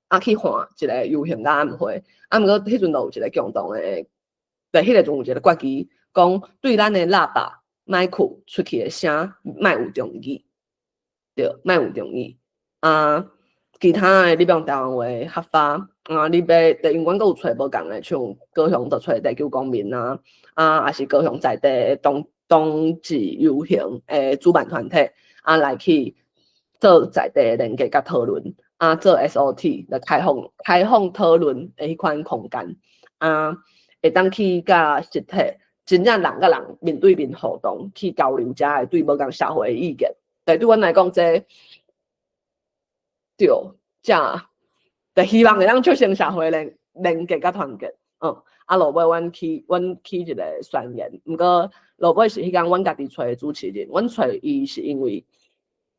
啊，去換一個遊行佮暗會，啊，毋過彼陣就有一個共同的，佇彼個陣有一個決議，講對咱的喇叭、麥克出去的聲，莫有爭議，對，莫有爭議。啊，其他的你欲用台灣話合法。啊！你欲，因為阮閣有揣無仝的，像高雄就揣地球公民啊，啊，抑是高雄在地冬至遊行的主辦團體，啊，來去做在地的連結佮討論，啊，做 SOT 來開放討論的彼款空間，啊，會當去佮實體真正人佮人面對面互動去交流，遮的對無仝社會的意見。對，對阮來講，這對，這。就希望會當促成社會連結佮團結，啊，落尾阮去一個宣言，毋過落尾是彼工阮家己揣的主持人，阮揣伊是因為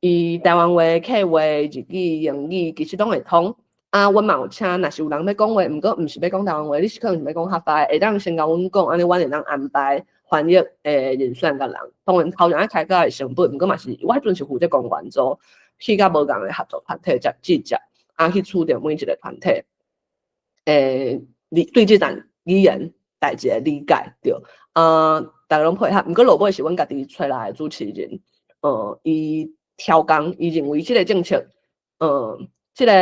伊台灣話、客話、日語、英語其實攏會通，啊，阮嘛有請，若是有人欲講話，毋過毋是欲講台灣話，你是可能是欲講客家，會當先共阮講，按呢阮會當安排翻譯的人選佮人。當然頭前愛開價的成本，毋過嘛是我彼陣是負責公關組，去佮無仝的合作團體接直接。啊，去處理每一個團體，對這層語言代誌的理解，對。啊，逐家攏配合，毋過落尾是阮家己揣來的主持人，伊刁工，伊認為這个政策，這个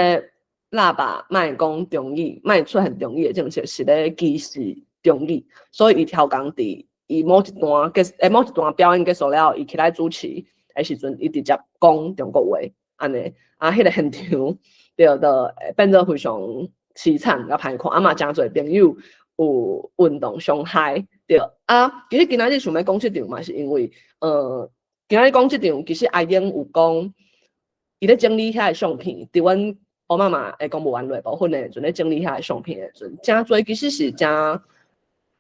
喇叭莫講中語，莫出現中語的政策是咧歧視中語，所以伊刁工佇伊某一段結，某一段表演結束了後，伊起來主持的時陣，伊直接講中國話，按呢，啊，彼个現場對，就變做非常淒慘佮歹看，啊嘛誠濟朋友有運動傷害，對。啊，其實今仔日想欲講這場嘛，是因為，今仔日講這場，其實阿英有講，伊咧整理遐个相片，佇阮奧巴馬的公務員內部分的時陣咧整理遐个相片的時陣，誠濟其實是誠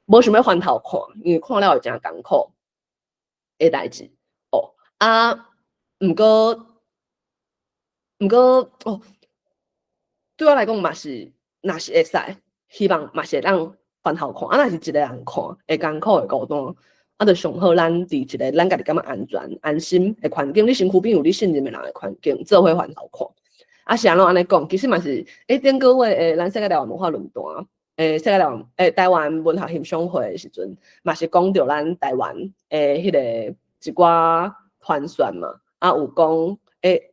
無想欲翻頭看，因為看了會誠艱苦的代誌。哦，啊，毋過哦，對我來講嘛是，若是會使，希望嘛是會當翻頭看，啊，若是一个人看會艱苦會孤單，啊，就上好咱佇一个咱家己感覺安全、安心的環境，你身軀邊有你信任的人的環境，做伙翻頭看。啊，是按怎按呢講？其實嘛是，頂個月的咱世界台灣文化論壇，世界台灣台灣文學欣賞會的時陣，嘛是講著咱台灣的彼个一寡團選嘛，啊，有講，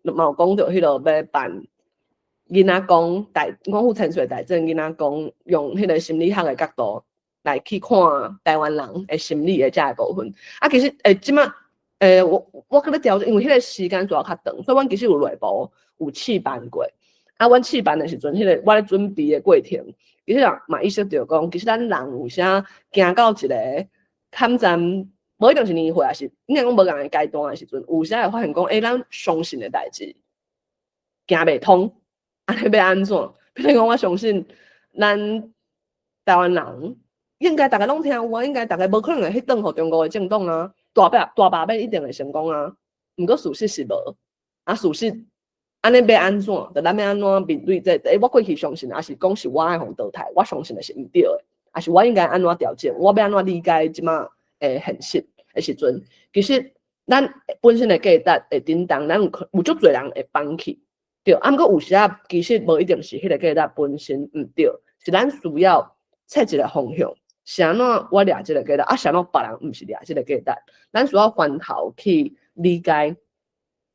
嘛有講著彼个欲辦囡仔講大，講有千歲大正囡仔講，用彼個心理學的角度來去看台灣人的心理的這个部分。啊，其實這馬我閣咧調整，因為彼个時間主要較長，所以阮其實有內部有試辦過。啊，阮試辦的時陣，彼个我咧準備的過程，其實嘛意識著講，其實咱人有時行到一个坎站，無一定是年歲，抑是應該講無仝的階段的時陣，有時會發現講，咱相信的代誌行袂通，按呢欲按怎？比如講，我相信咱台灣人應該逐家攏聽有啊，應該逐家無可能會去轉予中國的政黨啊，大把大把欲一定會成功啊。毋過事實是無，啊，事實按呢欲按怎？就咱欲按怎面對這個？我過去相信，抑是講是我愛予淘汰，我相信的是毋對的，抑是我應該按怎調整？我欲按怎理解這馬的現實的時陣？其實咱本身的價值會振動，咱有可有足濟人會放棄，對。啊，毋過有時仔其實無一定是彼个價值本身毋對，是咱需要切一个方向。是按怎我掠這个價值，啊，是按怎別人毋是掠這个價值？咱需要翻頭去理解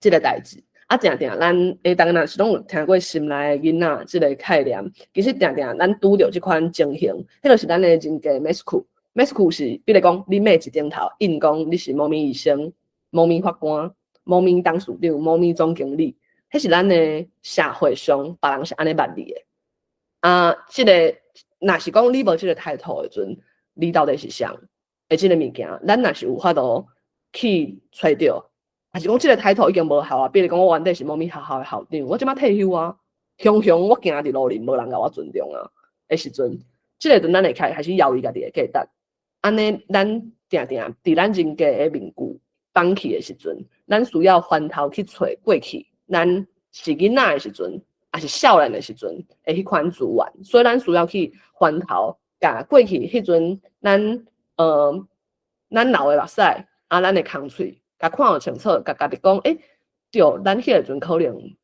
這个代誌。啊，定定咱逐家若是攏有聽過心內的囡仔這个概念，其實定定咱拄著這款情形，彼个是咱的人格 mask。mask 是，比如講，你帽子頂頭印講你是某物醫生、某物法官、某物董事長、某物總經理，彼是咱的社會上別人是按呢捌你的。啊，這个若是講你無這个 title 的時陣，你到底是啥？的這个物件，咱若是有法度去揣著，抑是講這个 title 已經無效啊。比如講，我原底是某物學校的校長，我這馬退休啊，雄雄我行佇路裡無人共我尊重啊的時陣，這个陣咱會開始猶豫家己的價值。按呢，咱定定佇咱人格的面具綁起的時陣，咱需要翻頭去揣過去，咱是囡仔的時陣，抑是少年的時陣的彼款資源，所以咱需要去翻頭，共過去彼陣咱流的目屎，啊，咱的空喙，共看予清楚，共家己講，對，咱彼个陣可能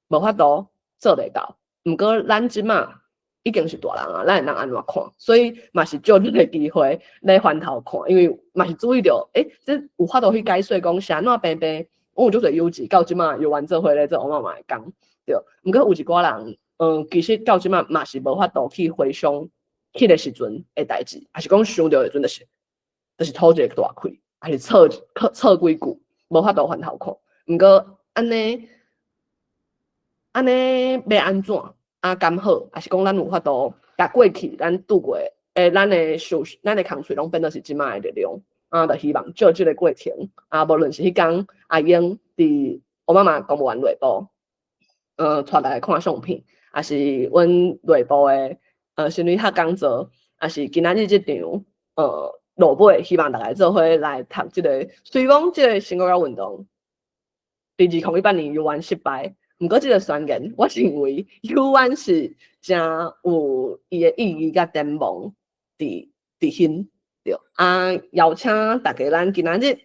無法度做袂到，毋過咱這馬已經是大人啊，咱會當按怎看？所以嘛是借這个機會來翻頭看，因為嘛是注意著，這有法度去解說講是按怎平平，阮有足濟幼稚，到這馬猶原做伙咧做奧巴馬的工，對。毋過有一寡人，其實到這馬嘛是無法度去回想彼个時陣的代誌，抑是講想著的時陣就是吐一个大氣，抑是錯錯幾句，無法度翻頭看。毋過按呢按呢欲按怎？啊，敢好？抑是講咱有法度共過去咱拄過咱的受咱的空喙攏變做是這馬的力量。啊，就希望借這个過程，啊，無論是彼工阿英佇奧巴馬公務員內部，帶大家看相片，抑是阮內部的心理學講座，抑是今仔日這場，落尾希望大家做伙來讀這个。雖講這个新國教運動佇2018年猶原失敗，毋過這个宣言，我認為猶原是誠有伊的意義佮展望佇彼。對，啊，邀請大家，咱今仔日，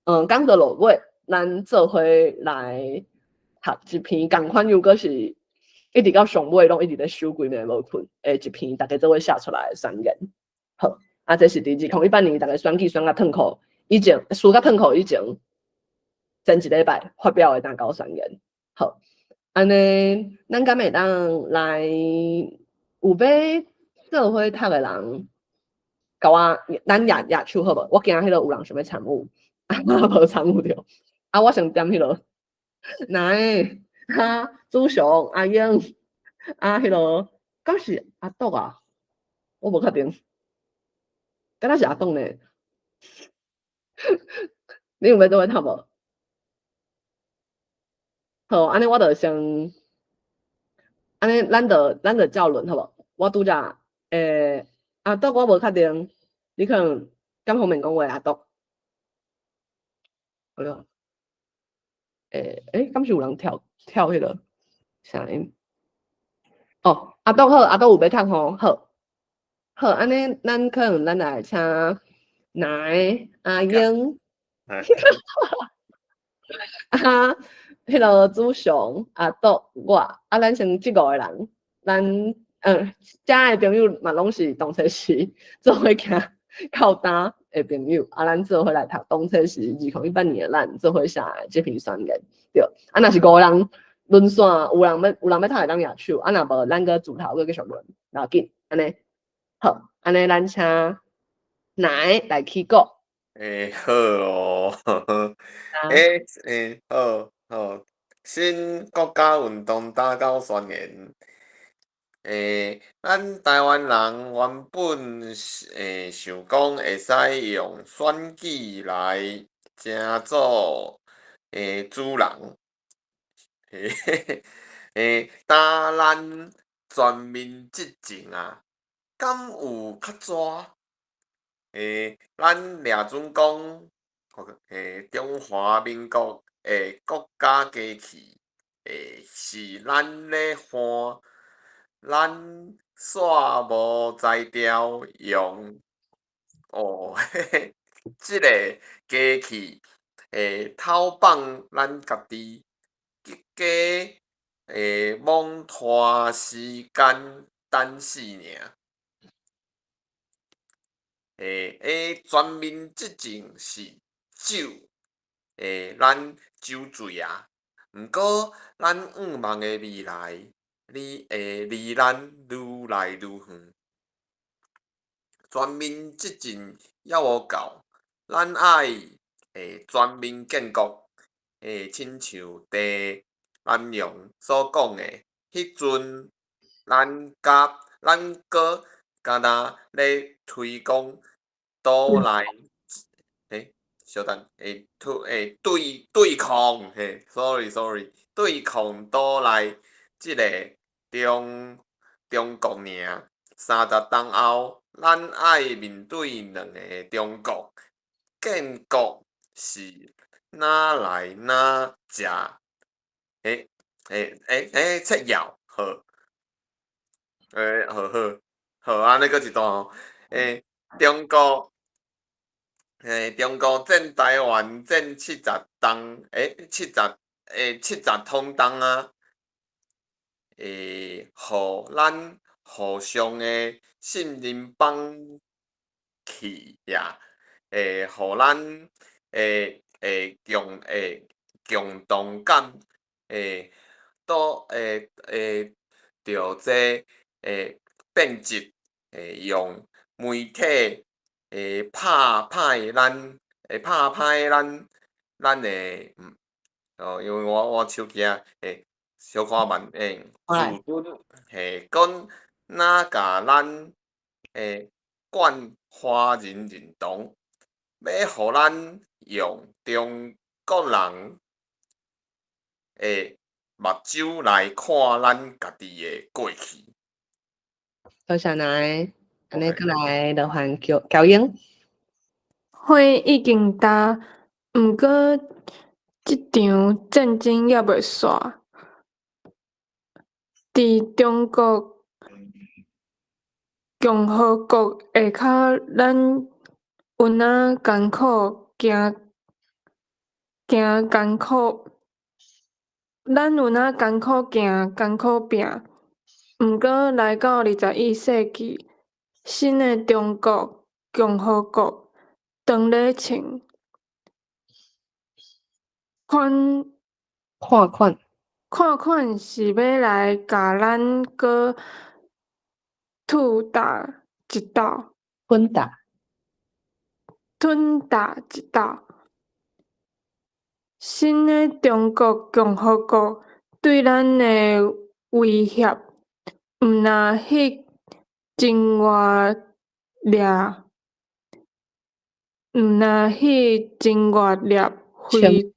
講座落尾，咱做伙來讀一篇仝款，又閣是一直到上尾攏一直咧收規暝無睏的一篇，大家做伙寫出來的宣言。好，啊，這是佇2018年逐家選舉選甲褪褲以前，輸甲褪褲以前，前一禮拜發表的單交宣言。好，按呢，咱敢會當來有欲做伙讀的人，共我咱舉舉手好無？我驚彼个有人想欲參與，啊無參與著。啊，我先點彼个，來，哈，祖雄、阿英，啊，彼个，敢是阿杜啊？我無確定，敢若是阿杜呢？你有欲做伙讀無？好，按呢我就先，按呢咱就照輪好無？我拄才，阿杜我無確定，你可能敢方便講話阿杜？好了，敢是有人跳跳彼个聲音？哦，阿杜好，阿杜有欲讀吼，好，好，按呢咱可能咱來請來阿英，啊，彼个祖雄、阿杜、我，啊，咱先這五個人，咱遮的朋友嘛攏是當初時做伙行靠單的朋友，啊，咱做伙來讀當初時2018年咱做伙寫的這篇宣言，對。啊，若是五個人輪線，有人欲讀會當舉手，啊，若無咱閣自頭閣繼續輪，無要緊，按呢好，按呢咱請來起鼓。好哦，好好，新國家運動打狗宣言。咱台灣人原本是想講會使用選舉來成做主人。當咱全面執政啊，敢有較逝？咱掠準講，中華民國的國家機器，是咱咧換，咱煞無才調用，哦，這个機器偷放咱家己，結果罔拖時間等死爾。全面執政是酒，咱酒醉啊。毋過，咱向望的未來，離咱愈來愈遠。全面執政猶無夠，咱愛全面建國。親像鄭南榕所講的，彼陣咱閣敢若咧推廣島內，小等，推對對抗，嘿，sorry sorry，對抗島內這個中國爾。30冬後，咱愛面對兩个中國，建國是哪來哪食？切要好，好好好，按呢閣一段吼，中國佔台灣佔70冬，70通冬啊，予咱互相的信任放棄呀，予咱共同感，都著這變質，用媒體拍歹咱，拍歹咱的，哦，因為我手機仔小可慢，自尊，講哪共咱灌華人認同，欲予咱用中國人的目睭來看咱家己的過去。多謝來，按呢閣來就換喬英。火已經焦，毋過這場戰爭猶未煞。佇中國共和國下跤，咱有哪艱苦行行艱苦，咱有哪艱苦行艱苦拚。毋過來到21世紀，新的中國共和國當咧穿款看款看款是欲來共咱閣吐膽一鬥，吞打吞打一鬥。新的中國共和國對咱的威脅，毋若彼千外粒，毋若彼千外粒飛，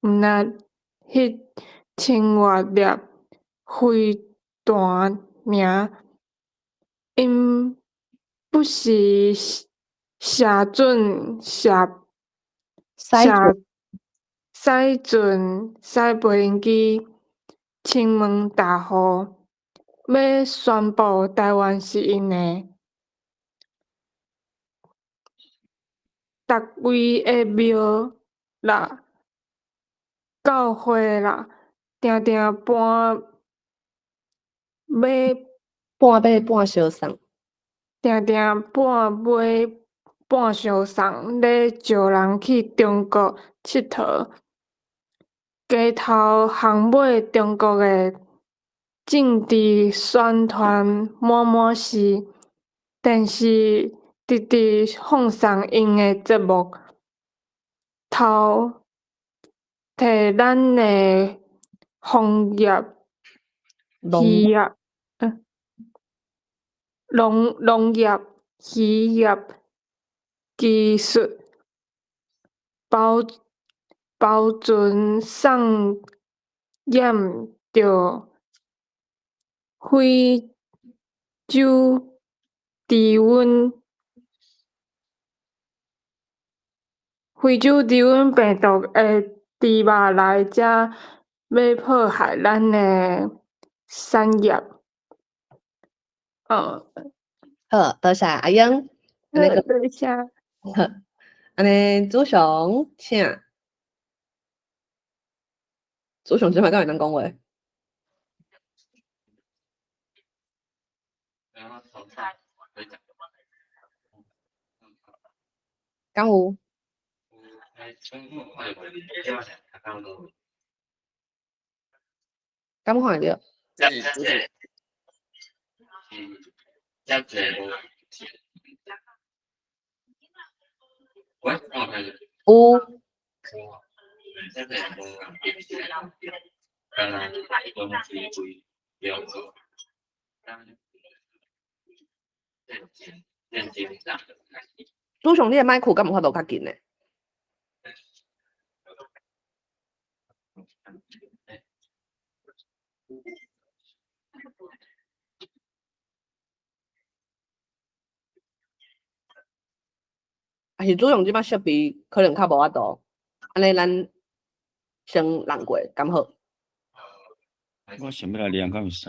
毋若彼千外粒飛彈爾，𪜶不是射準射射駛進駛無人機，侵門踏戶，欲宣布臺灣是𪜶的。逐位的廟啦、教會啦，定定搬馬半馬半相送，定定半馬半相送咧招人去中國𨑨迌，街頭巷尾中國的政治宣傳滿滿是，電視直直放送𪜶的節目，偷提咱的農業、漁業、農業、漁業技術，包船送染著非洲豬瘟，非洲豬瘟病毒的豬肉來遮，欲破壞咱的產業。好，多謝阿英。好，多謝。好，按呢祖雄，請。祖雄這擺敢會當講話？敢有？敢看會著？有。祖雄，你的麥克敢有法度較近呢？抑是祖雄這擺設備可能較無法度，按呢咱先讓過，敢好？我想欲來念，敢會使？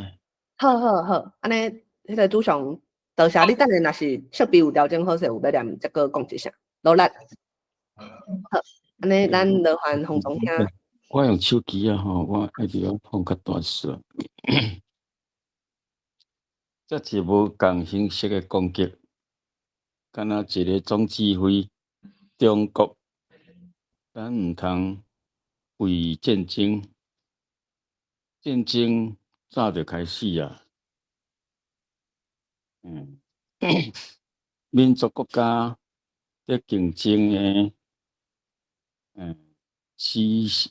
好好好，按呢，彼個祖雄，多謝你。等下若是設備有調整好勢，有欲念，才閣講一聲，努力。好，按呢，咱勞煩洪總兄。我用手機啊吼，我愛佇遐放較大聲。這是無仝形式的攻擊，敢若一个總指揮，中國，咱毋通為戰爭，戰爭早就開始啊。民族國家佇競爭的，是，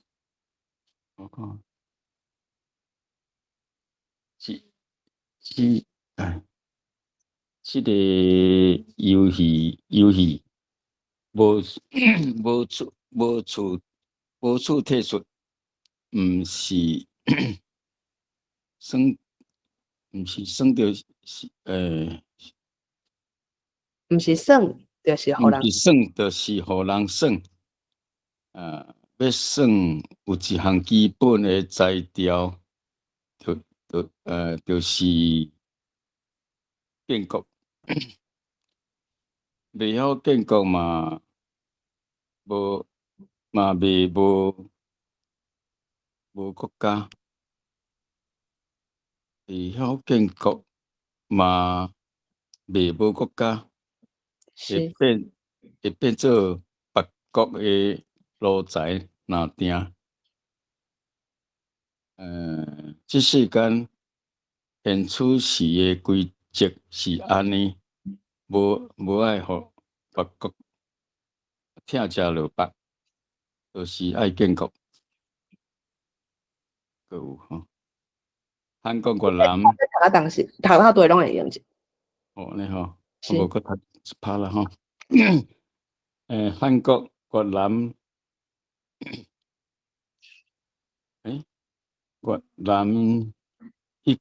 我看，是是，哎，這个遊戲，無處退出，毋是耍，毋是耍著是，毋是耍，就是予人。毋是耍，就是予人耍。欲耍有一項基本的材料，就是建國。袂曉建國嘛，無嘛袂無國家。袂曉建國嘛，袂無國家，會變做別國的奴才奴丁。這世間現處時的規則是按呢，無愛予別國拆食落腹，就是愛建國。閣有吼，韓國越南，讀到當時讀到底攏會用者。哦，按呢吼，我無閣讀一拍啦吼。韓國越南，越南彼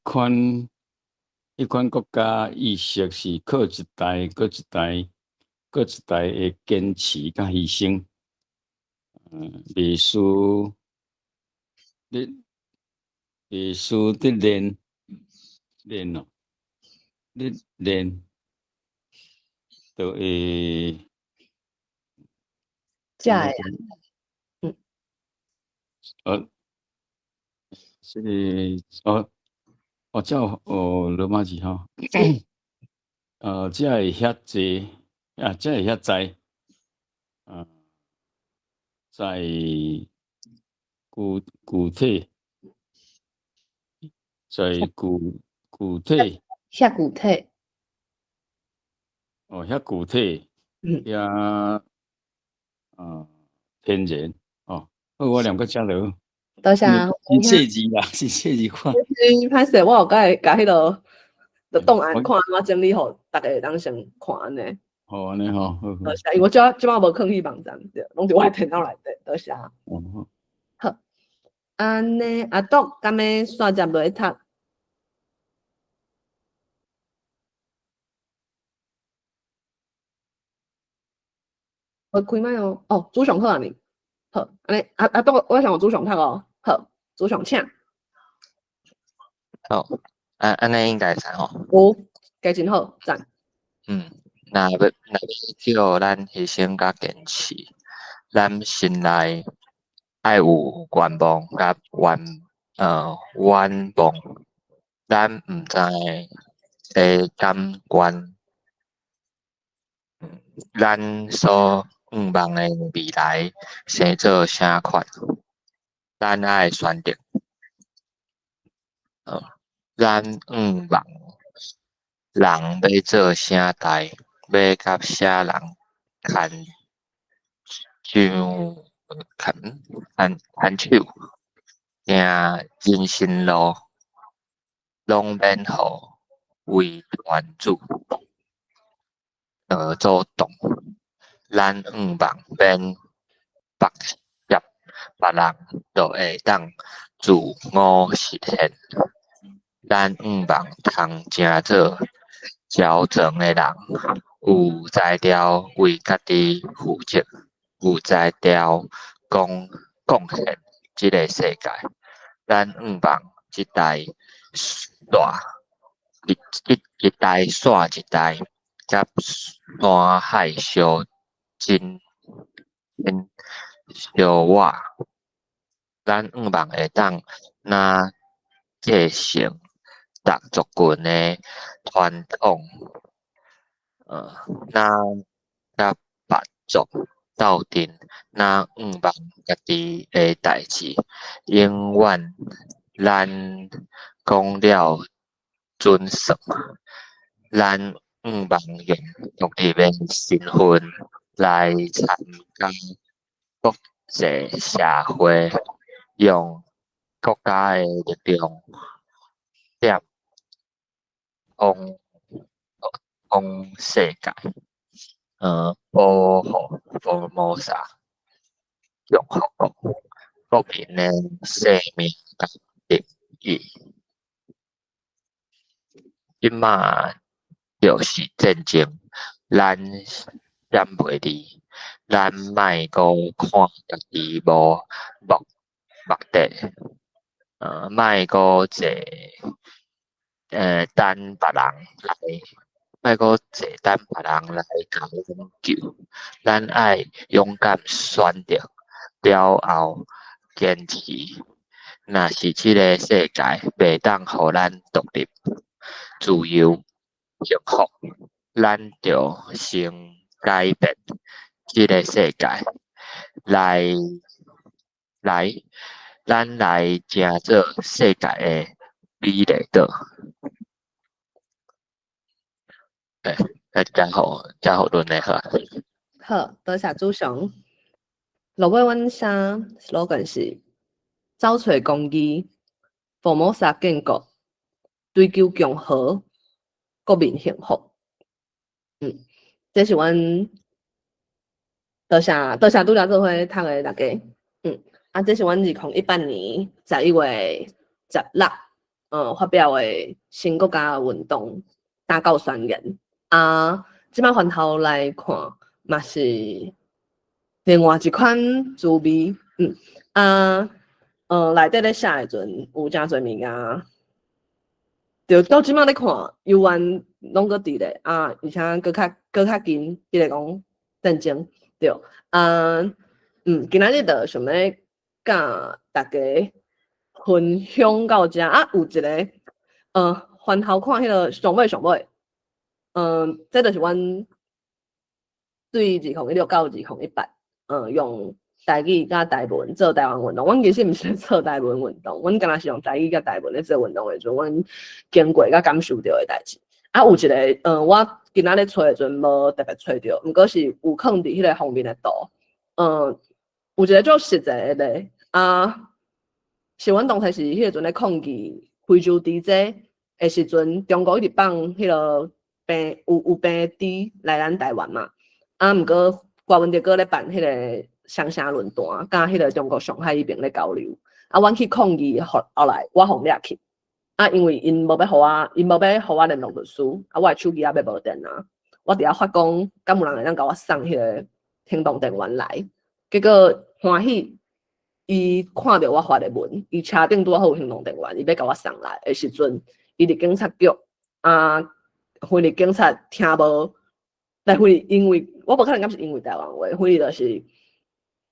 款國家意識是靠一代閣一代、閣一代的堅持佮犧牲，袂輸佇練練哦，咧練，就會。才會啊，這个哦，哦，這有哦，羅馬字吼，才會遐濟啊，才會遐知，在具體，在具體，遐具體，哦，遐具體，遐天然，哦，好，我念到遮就。多謝。真細緻啦，真細緻看。是歹勢，我有共伊共彼落檔案看，我整理予逐家會當先看按呢。好，按呢吼，好。多謝，因為我這這擺無囥去網站，對，攏佇我的電腦內底，多謝。哦。好，按呢，阿篤敢欲煞接落去讀？我開麥哦，哦，主上好啊你，好，按呢，阿篤，我想予主上讀哦，好，主上請。好，按呢應該會使吼。有，加真好，讚。若欲叫咱犧牲佮堅持，咱心內愛有願望佮願望，咱毋知會甘願，咱所向望的未來生做啥款，咱愛選擇。咱向望人欲做啥代，欲佮啥人牽手牽牽手，行人生路，攏免予遺傳主阻擋。咱向望免縛束別人，就會當自我實現。咱向望通成做矯正的人，有才調為家己負責，有才調貢獻這个世界。咱向望一代煞一代煞一代，佮山海相爭相倚。咱向望會當若繼承逐族群的傳統，若佮別族鬥陣，若向望家己的代誌，永遠咱講了準算。咱向望用獨立的身份來參加國際社會，用國家的力量點通世界，保護福摩薩共和國國民的生命佮利益。這馬就是戰爭，咱閃袂離，咱莫閣看家己無目的，莫閣坐等別人來，莫閣坐等別人來共阮救。咱愛勇敢選擇，了後堅持。若是這个世界袂當予咱獨立、自由，幸福，咱著先改變這个世界。來來，咱來成做世界的美麗島。對，來交予交予輪的好。好，多謝主雄。落尾阮寫 slogan 是走揣公義，福摩薩建國，追求共和，國民幸福。這是阮多謝多謝拄才做伙讀的大家。啊，這是阮2018年11月16，發表的新國家運動禱告宣言。啊，這擺回頭來看，嘛是另外一款滋味。啊，內底咧寫的時陣有誠濟物件，就到這擺咧看，猶原攏閣佇咧啊，而且閣較近，比如講戰爭，對，啊，今仔日就想欲佮大家分享到遮啊，有一个，翻頭看彼个上尾上尾，這就是阮對2016到2018，用台語佮台文做台灣運動。阮其實毋是做台文運動，阮敢若是用台語佮台文咧做運動的時陣，阮經過佮感受著的代誌。啊，有一个，我今仔日揣的時陣無特別揣著，毋過是有囥佇彼个封面的圖，有一个足實際的例，啊，是阮當初是彼个陣咧抗議非洲豬災的時陣，中國一直放彼个病有病豬來咱台灣嘛，啊，毋過郭文德閣咧辦彼个雙城論壇，佮彼个中國上海彼爿咧交流，啊，阮去抗議，後來我予掠去，啊，因為𪜶無欲予我，𪜶無欲予我聯絡律師，啊，我的手機猶欲無電啊，我佇遐發講，敢有人會當共我送彼个行動電源來？結果歡喜，伊看著我發的文，伊車頂拄好有行動電源，伊欲共我送來的時陣，伊佇警察局，啊，翻譯警察聽無，來翻譯，因為我無可能敢是因為台灣話，翻譯就是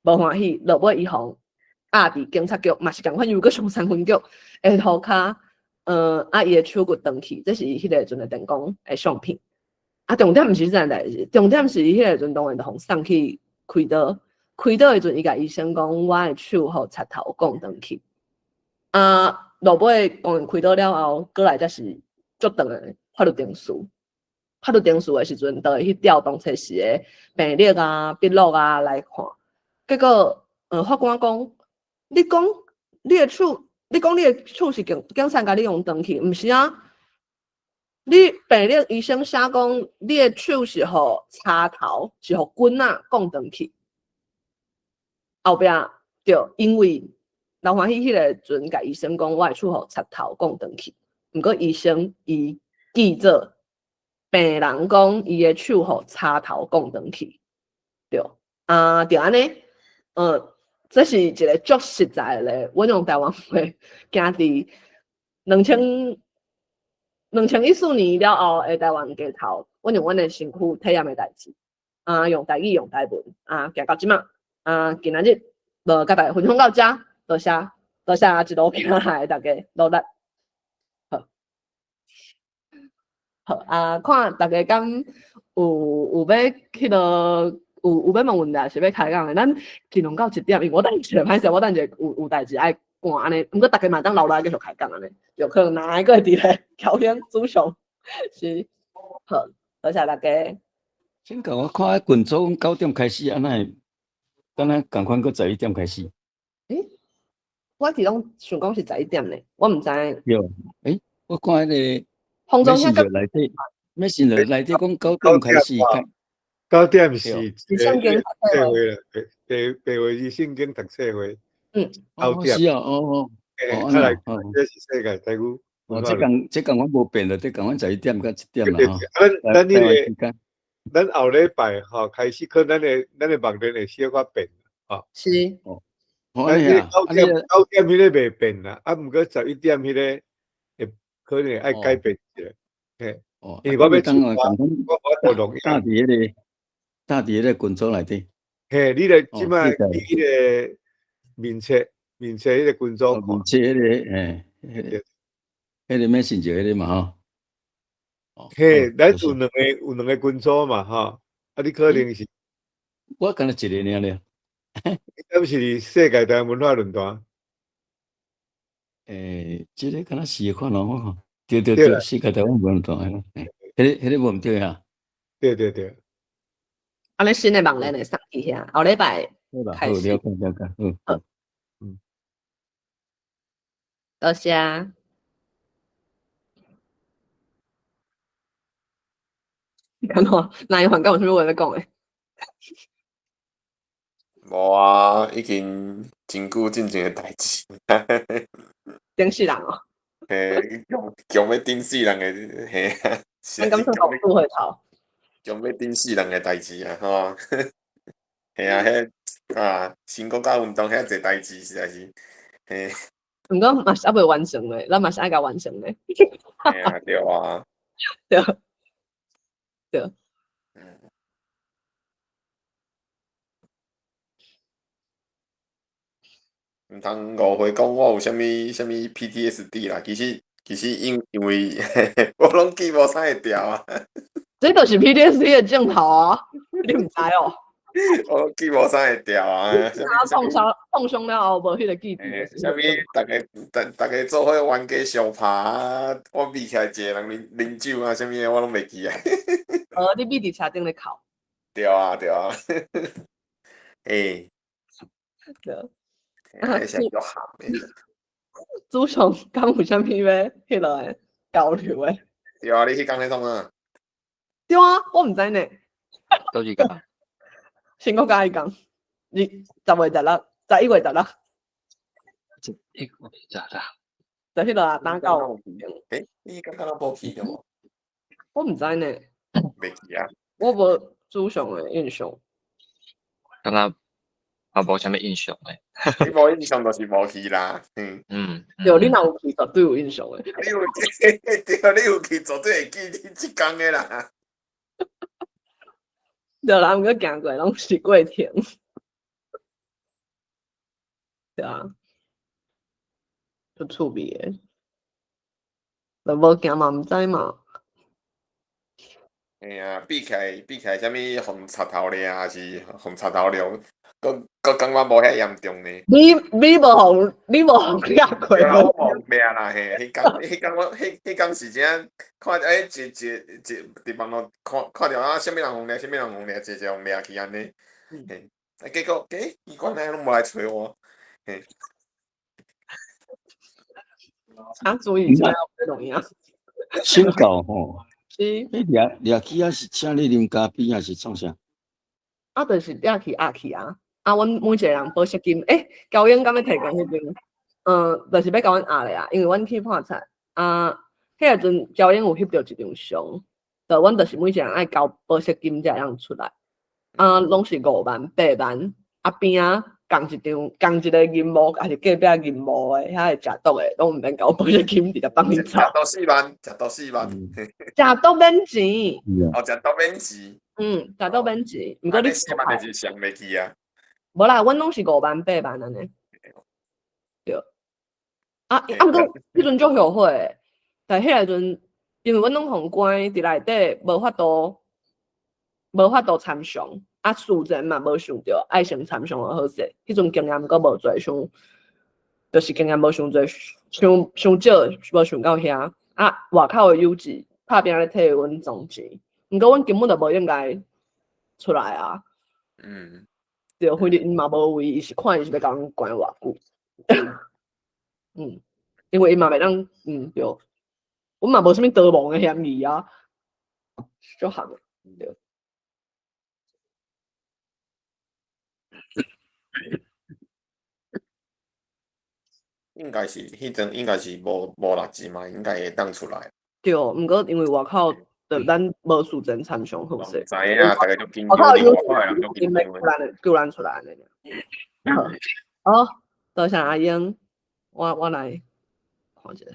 無歡喜，落尾伊予押佇警察局，嘛是仝款，又閣上山分局的塗跤，啊，伊的手骨斷去，這是伊彼个陣的電工的相片。啊，重點毋是這件代誌，重點是伊彼個陣當然就予送去開刀，開刀的時陣，伊共醫生講，我的手予賊頭摃斷去。啊，落尾當然開刀了後，閣來才是足長的法律程序。法律程序的時陣，就會去調當初時的病歷啊、筆錄啊來看。結果，法官講，你講你的手，你講你的手是警察共你用斷去，毋是啊？你病歷醫生寫講，你的手是予賊頭，是予棍仔摃斷去。後壁對，因為劉歡喜彼个陣共醫生講，我的手予賊頭摃斷去。毋過醫生伊記做病人講，伊的手予賊頭摃斷去。對，啊，就按呢，這是一個足實在的，阮用台灣話行佇2014年了後的台灣街頭，阮用阮的身軀體驗的代誌，啊，用台語用台文，啊，行到這馬，啊，今仔日就佮大家分享到遮，多謝多謝一路行來大家努力，好，好啊，看大家敢有欲彼个有欲問問題，是欲開講的，咱盡量到一點，因為我等一下歹勢，我等一下有代誌愛趕按呢，毋過大家嘛會當留來繼續開講按呢，有可能哪一個會佇咧調整主上，是，好，多謝大家。先共我看彼群組9點開始，啊哪會敢若仝款閣11點開始？欸，我一直攏想講是十一點呢，我毋知。對，欸，我看彼个洪總 Messenger 內底，Messenger 內底講九點開始。 9點是聖經讀冊會啦，白話字聖經讀冊會。九點。是啊，哦哦。哦，來，這是世界台語。哦，這工這工阮無變了，這工阮11點到1點啦吼。咱彼个，咱後禮拜吼開始，可能咱的網站會小可變，吼。是。哦。咱彼9點彼个袂變啦，啊，毋過十一點彼个會可能愛改變一下，嘿。哦。因為我欲出發，我無錄音。搭佇彼个群組內底。嘿，你來這擺去彼个面冊彼個群組看。面冊彼个，嘿，彼個 Messenger 彼個嘛吼。嘿，咱有兩個群組嘛，吼，啊，你可能是，我敢若一个爾爾。你敢是世界台灣文化論壇？欸，這個敢若是看咯，我看，對對對，世界台灣文化論壇，彼個無毋對啊？對對對。按呢新的網站會送去遐，後禮拜開始。了解了解，好。多謝。敢怎？哪一環敢有啥物話欲講的？無啊，已經真久進前的代誌。頂死人哦！嘿，強強欲頂死人的，嘿啊！咱敢算老鼠會頭？強欲頂死人的代誌啊！吼，嘿啊，彼啊，新國家運動遐濟代誌，實在是，嘿。毋過嘛是猶未完成咧，咱嘛是愛共完成咧。嘿啊，對啊。對。對。毋通誤會講我有啥物啥物 PTSD 啦，其實因為我攏記無啥會牢啊。這就是 PTSD 的症頭啊！你毋知哦？我攏記無啥會牢啊。啊，創傷了後無彼個記憶。啥物？逐家做伙冤家相拍啊！我比起來一個人啉酒啊，啥物的我攏袂記啊。你秘佇車頂咧哭。對啊，對啊。欸。對。啊，是足鹹的。祖雄敢有啥物欲彼落的交流的？對啊，你彼工咧創啥？對啊，我毋知呢。佗一工？新國家彼工，你10月16，11月16。11月16。就彼落啊，打到。欸，你剛剛若無去對無？我毋知呢。袂記啊。我無祖雄的印象。敢若也無啥物印象的。你無印象就是無去啦，嗯。對，你若有去，絕對有印象的。你有對，你有去，絕對會記你這工的啦。對啦，毋過行過攏是過程。對啊。足趣味的。若無行嘛毋知嘛。嘿啊，比起來，啥物予插頭掠，還是予插頭掠，閣感覺無遐嚴重呢。你無予掠過無？我無掠啦，嘿，彼工我彼工是真看，欸，一佇網路看著啊，啥物人予掠，啥物人予掠，濟濟予掠去按呢。嘿，啊結果，欸，奇怪，哪攏無來揣我，嘿。請注意，這個容易啊。新教吼。是。彼掠去啊是請你啉咖啡，還是創啥？啊，就是掠去壓去啊！啊，阮每一個人保釋金，欸，高英敢欲提供彼邊？就是欲共阮壓咧啊，因為阮去破產啊。彼個陣高英有翕著一張相，就阮就是每一個人愛交保釋金才會當出來。啊，攏是5萬、8萬，啊邊仔仝一張，仝一個銀幕，抑是隔壁銀幕的，遐個食毒的，攏毋免交保釋金，直接放恁走。食毒4萬，食毒4萬。食毒免錢。哦，食毒免錢。嗯，食毒免錢。毋過你4萬就是上袂去啊。無啦，阮攏是5萬、8萬按呢。對。啊，毋過彼陣足後悔的，但彼個陣，因為阮攏予關佇內底，無法度參詳。啊，事前嘛無想著愛先參詳就好勢，彼陣經驗閣無濟，傷就是經驗無傷濟，傷傷少，無想到遐。啊，外口的友誼拍拚咧替阮裝錢，毋過阮根本就無應該出來啊。對，反正𪜶嘛無位，伊是看伊是欲共阮關偌久。因為𪜶嘛袂當，對，阮嘛無啥物逃亡的嫌疑啊，足譀的，對。應該是彼陣應該是無六字嘛，應該會當出來。對，毋過因為外口就咱無事前參詳好勢。知影，大家足緊外口有張，外口的人足緊張的。救咱出來按呢。好，多謝阿英，我來看一下。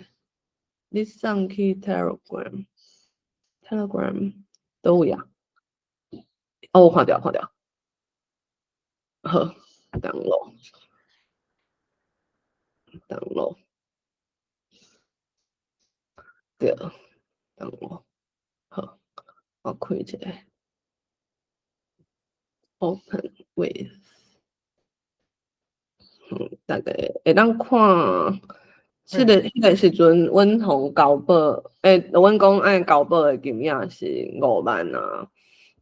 你送去 Telegram，Telegram 佗位啊？哦，我看著，看著。好，登錄，登錄，對，登錄。我開一下，Open with，大家會當看，這個時陣，阮予交保，阮講愛交保的金額是5萬啊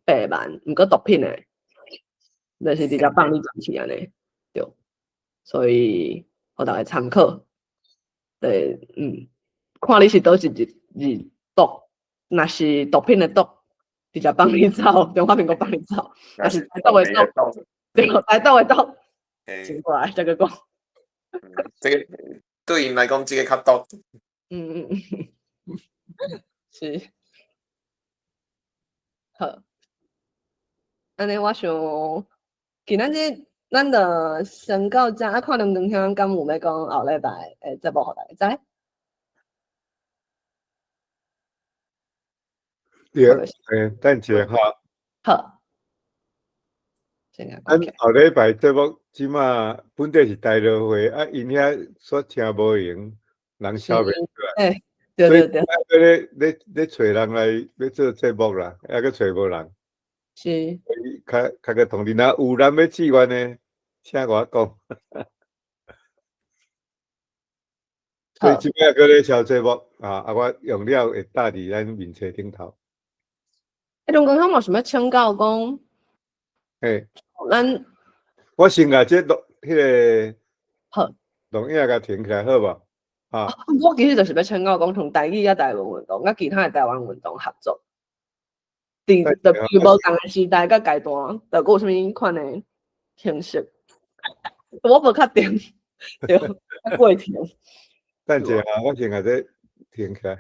，8萬，毋過毒品的，就是直接放你進去按呢，對，所以予大家參考。對，看你是佗一日字毒，若是毒品的毒，直接放你走，中華民國放你走，若是台獨的毒，對，台獨的毒，請過來這個講。這個對𪜶來講，這個較毒。是。好，按呢我想，今仔日咱就先到這，啊，看梁光兄敢有欲講後禮拜的節目，予大家知。對，等一下哈。好。咱後禮拜節目這馬本底是台樂會，啊，𪜶遐煞車無閒，人消袂出來。對對對。所以咧揣人來欲做節目啦，猶閣揣無人。所以較較閣通知，若有人欲志願的，請我講。所以這擺閣咧敲節目啊，啊，我用了會搭佇咱面冊頂頭。梁光兄嘛想欲請教講，咱我先共這錄彼个好，錄影共停起來好無？啊，我其實就是欲請教講，從台語佮台文運動，佮其他的台灣運動合作，佇就比如無仝的時代佮階段，就閣有啥物款的形式？我無確定，對，過程。等一下，我先共這停起來。